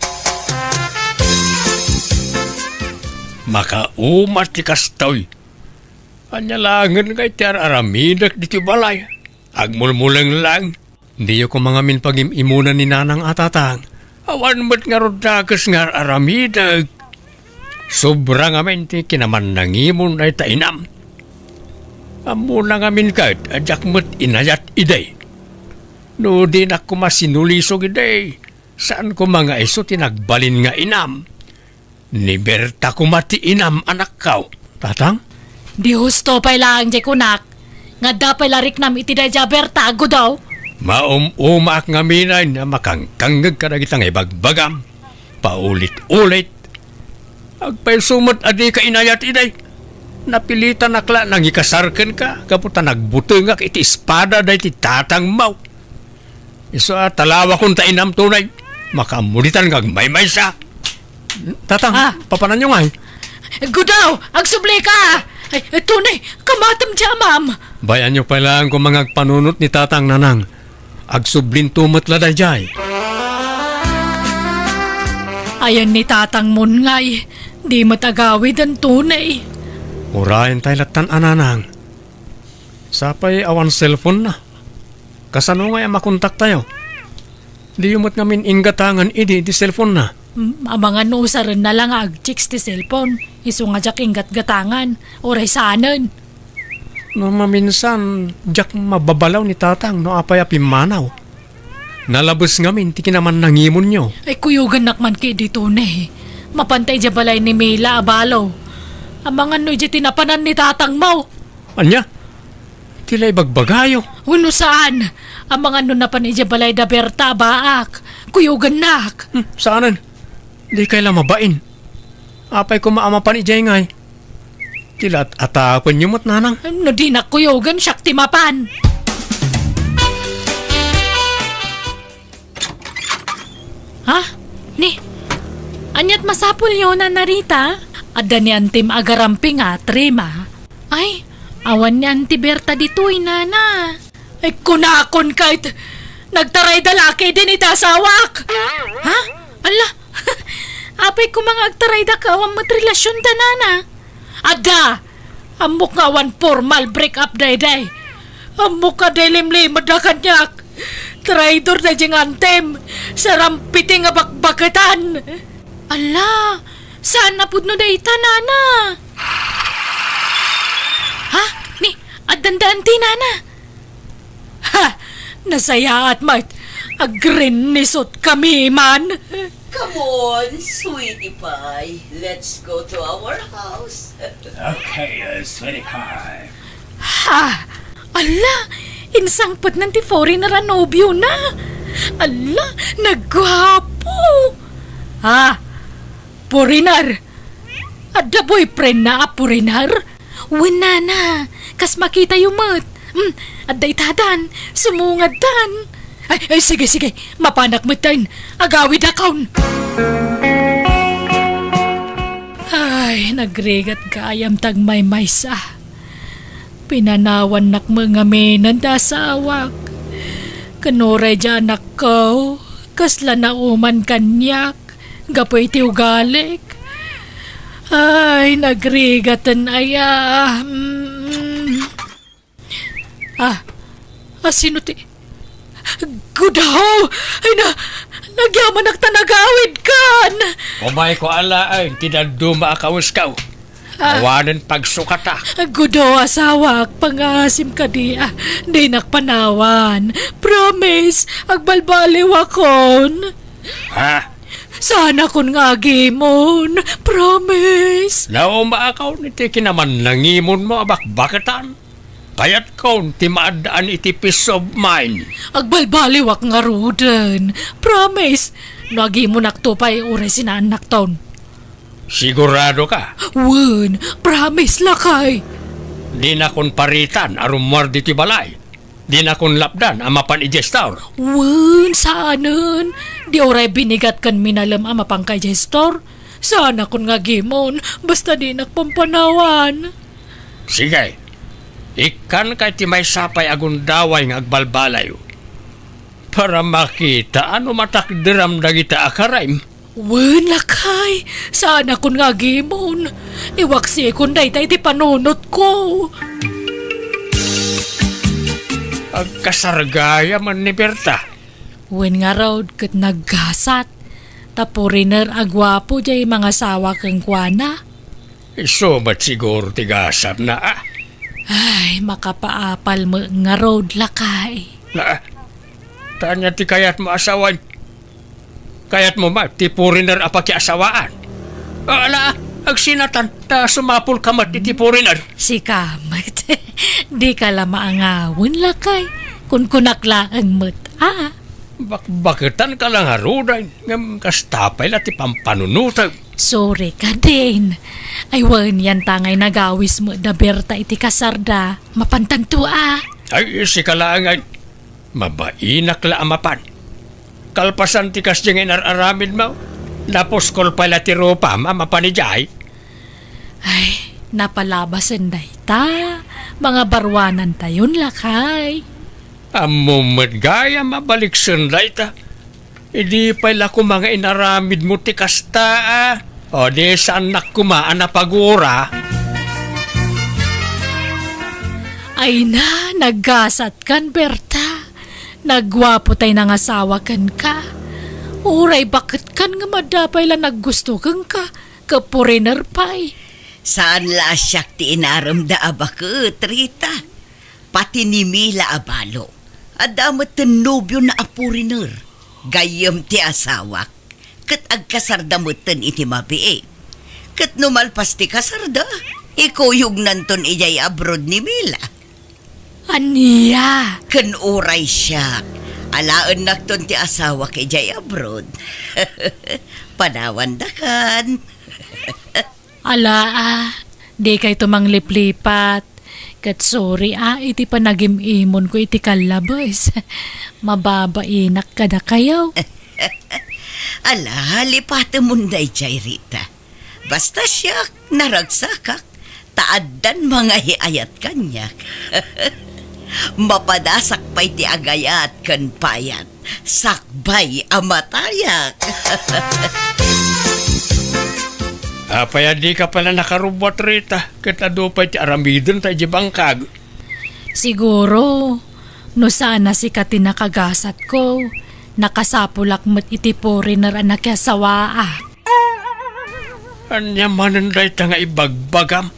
Makauma ti kastoy. Ania laengen ngay ti ar-aramidek ditoy balay? Agmulmuleng laeng. Diyo koma ngamin pagim-imunan ni Nanang a, Tatang. Awan met ngarud dakes nga ar-aramidek. Sobra ngamin ti kinamannangimon dayta inam. Ammona ngamin ket a diak met inayat idi. No dinak koma sinulisog idi, saan koma nga isu ti nagbalin nga inam. Ni Berta koma ti inam, anakko. Tatang? Di husto pay laeng diay kunak. Nga adda pay la riknam iti daydiay a Berta, Gudo. Maum-umaak ngamin a makangkangngeg kadagita nga ibagbagam. Paulit-ulit. Agpayso met a dika inayat idi. Napilitanak la nangikasar kenka, gapu ta nagbutengak iti espada daydi tatangmo. Isu a talawakon ta inam, Tunay. Makaammo ditan nga agmaymaysa. Tatang, ah, papananyo ngay? Gudo, agsublika! Ay, Tunay, kamatem ti amam! Bay-anyo pay laeng koma nga agpanunot ni Tatang, Nanang. Agsublinto met la daydiay. Ayan ni Tatang mon ngay. Di met agawiden, Tony. Urayen tay lattan a nanang. Sapay awan cellphone na. Kasano ngay a makontaktayo? Diyo met ngamin inggatangan idi ti cellphone na. Mm, amangan no usaren na la nga agchicks ti cellphone. Isu nga diak inggatgatangan. Uray saanen. No maminsan, diak mababalaw ni tatang no apay a pimmanaw. Nalabes ngamin ti kinamannangimonyo. Ay, kuyogannak man kadi, Tony. Mapanta idiay balay ni Mila a balo. Amangan no idiay ti napanan ni tatangmo. Ania? Ti la ibagbagayo? Wenno saan? Amangan no napan idiay balay da Berta a baak. Kuyogannak. Hmm, saanen? Dikay la mabain. Apay koma a mapan idiay ngay? Ti la at-atapenyo met, nanang. No dinak kuyogen, siak ti mapan. Ha? Ni, aniat masapulyo, Nana Rita? Adda ni Antim agaramping a trema. Ay, awan ni Anti Berta ditoy, Nana. Ay, kunakon kayt, nagtarayda la ketdin iti asawak. Ha? Ala, apay koma nga agtarayda ket awan met relasionda, Nana? Adda! Ammok nga awan formal break up daydiay. Ammok nga limlimedda kaniak. Traidor daydiay nga Antim. Sarampiti nga bakbaketan. Ala, saan a pudno dayta, Nana? Ha? Ni, addan da Anti, Nana? Ha! Nasayaat met! Agrinnisot kami man! Come on, sweetie pie. Let's go to our house. Okay, uh, sweetie pie. Ha! Ala! Insangpetnan ti foreigner a nobiona! Ala! Nagguapo! Ha! Foreigner! Adda boyfriendna a foreigner? Wen, Nana, kas makitayo met. Hmm, adda itadan, sumungadtan. Ay, ay, sige, sige, mapanak metten. Agawidakon. Ay, nagrigat gayam ti agmaymaysa. Pinanawannak met ngaminen ti asawak. Ken uray diay anakko, kasla nauman kaniak. Gapu iti ugalik. Ay, nagrigaten aya. Mm. Ah, ah, sino ti, Gudaw! Ay na, nagyamanak ta nagawidkan! Umayko alaen ti dadduma a kawesko. Ah. Awanen pagsukatak. Gudaw, asawak, pangaasim kadi, ah, dinak panawan. Promise, agbalbaliwakon. Ha? Saanakon nga agimon. Promise. Naumaakon iti kinamannangimonmo a bakbaketan. Kayatkon ti maaddaan iti peace of mind. Agbalbaliwak ngaruden. Promise. No agimonakto pay, uray sinaannakton. Sigurado ka? Wen, promise, lakay. Dinakon paritan a rummuar ditoy balay. Dinakon lapdan a mapan idiay store. Wen, saanen. Di uray binigat ken minalem a mapanka idiay store. Saanakon nga agimon, basta dinak pampanawan. Sige. Ikkanka iti maysa pay a gundaway nga agbalbaliw. Para makitaam no matakderam dagita a karaim. Wen, lakay, saanakon nga agimon. Iwaksikon dayta iti panunotko. Agkasargayam ni Berta. Wen ngarud ket naggasat. Ta foreigner a guapo diay mangasawa kenkuana. Isu met siguro ti gasatna, a? Ay, makapaapal met ngarud, lakay. Na, ta ania ti kayatmo a sawen? Kayatmo met ti foreigner a pakiasawaan? A, ala, agsinatan, ta sumapulka met iti foreigner. Sika met. Dika la maangawen, lakay. Kunkunak laeng met, a? Bakbaketanka la ngaruden, ngem kasta pay la ti pampanunotem. Sorry kadin. Ay, wen, yanta ngay nagawis met da Berta iti kasarda. Mapantanto a. Ay, sika laeng ngay. Mabainak la a mapan. Kalpasan ti kasdiay nga inar-aramidmo, napuskol pay la ti rupam a mapan idiay. Ay, napalabasen dayta. Mangabaruanantayon, lakay. Ammom met gayam a baliksen dayta. Idi pay la koma nga inaramidmo ti kasta, a. O, di saannak koma a napagura. Ay na, naggasatkan, Berta. Nagguapo tay nangasawa kenka. Uray baketkan nga madapay la naggusto kenka, ket foreigner pay. Saan la a siak ti inaremda a baket, Rita. Pati ni Mila a balo, adda metten nobiona a foreigner. Gayyem ti asawak, ket agkasarda metten iti mabiit. Ket no malpas ti kasarda, ikuyugnanton idiay abroad ni Mila. Ania? Ken uray siak, alaennakton ti asawak idiay abroad. Panawandakan. Ala, a, dikayto mangliplipat. Ket sorry, a, iti panagim-imonko iti kallabes. Mababainak kadakayo. Ala, lipatemon daydiay, Rita. Basta siak, naragsakak, ta addan mangayaat kaniak. Mapadasak pay ti agayat ken payat, sakbay a matayak. Apay a dika pay la nakarubbuat, Rita, ket adu pay ti aramidenta idiay bangkag? Siguro, no saan a sika ti nakagasatko, nakasapulak met iti foreigner a nakiasawaak. Ania manen dayta nga ibagbagam?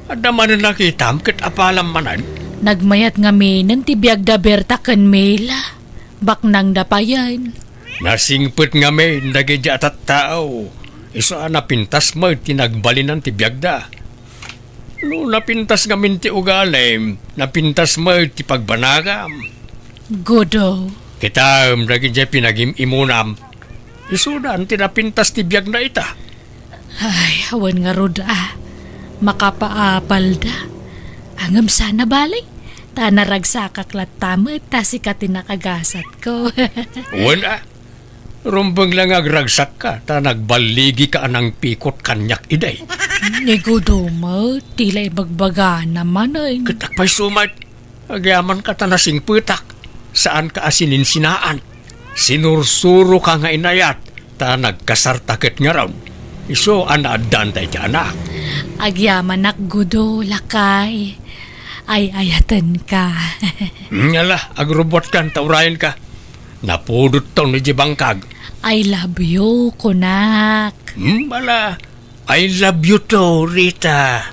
Adda manen nakitam ket apalam manen? Nagmayat ngaminen ti biagda Berta ken Mila. Baknangda payen. Nasingpet ngamin dagiti a tattao. Isu a napintas met ti nagbalinan ti biagda. No napintas ngamin ti ugalim, napintas met ti pagbanagam. Gudo. Kitaem dagiti pinagim-imunam. Isudan ti napintas ti biagna ita. Ay, awan ngarud a. Makapaapalda. Ngem saan a bale. Ta naragsakak latta met ta sika ti nakagasatko. Wen a. Rumbeng la nga agragsakka ta nagballigika a nangpikot kaniak idi. Ni Gudo met, ti la ibagbagana manen. Ket apay isu met, agyamanka ta nasingpetak, saanka a sininsinaan. Sinursuroka nga inayat, ta nagkasarta ket ngarud. Isu a naaddaanta iti anak. Agyamanak, Gudo, lakay. Ay-ayatenka. Ngala, agrubbuatkan ta urayenka. Napudotton iti bangkag. I love you, kunak. Hmm, ala, I love you too, Rita.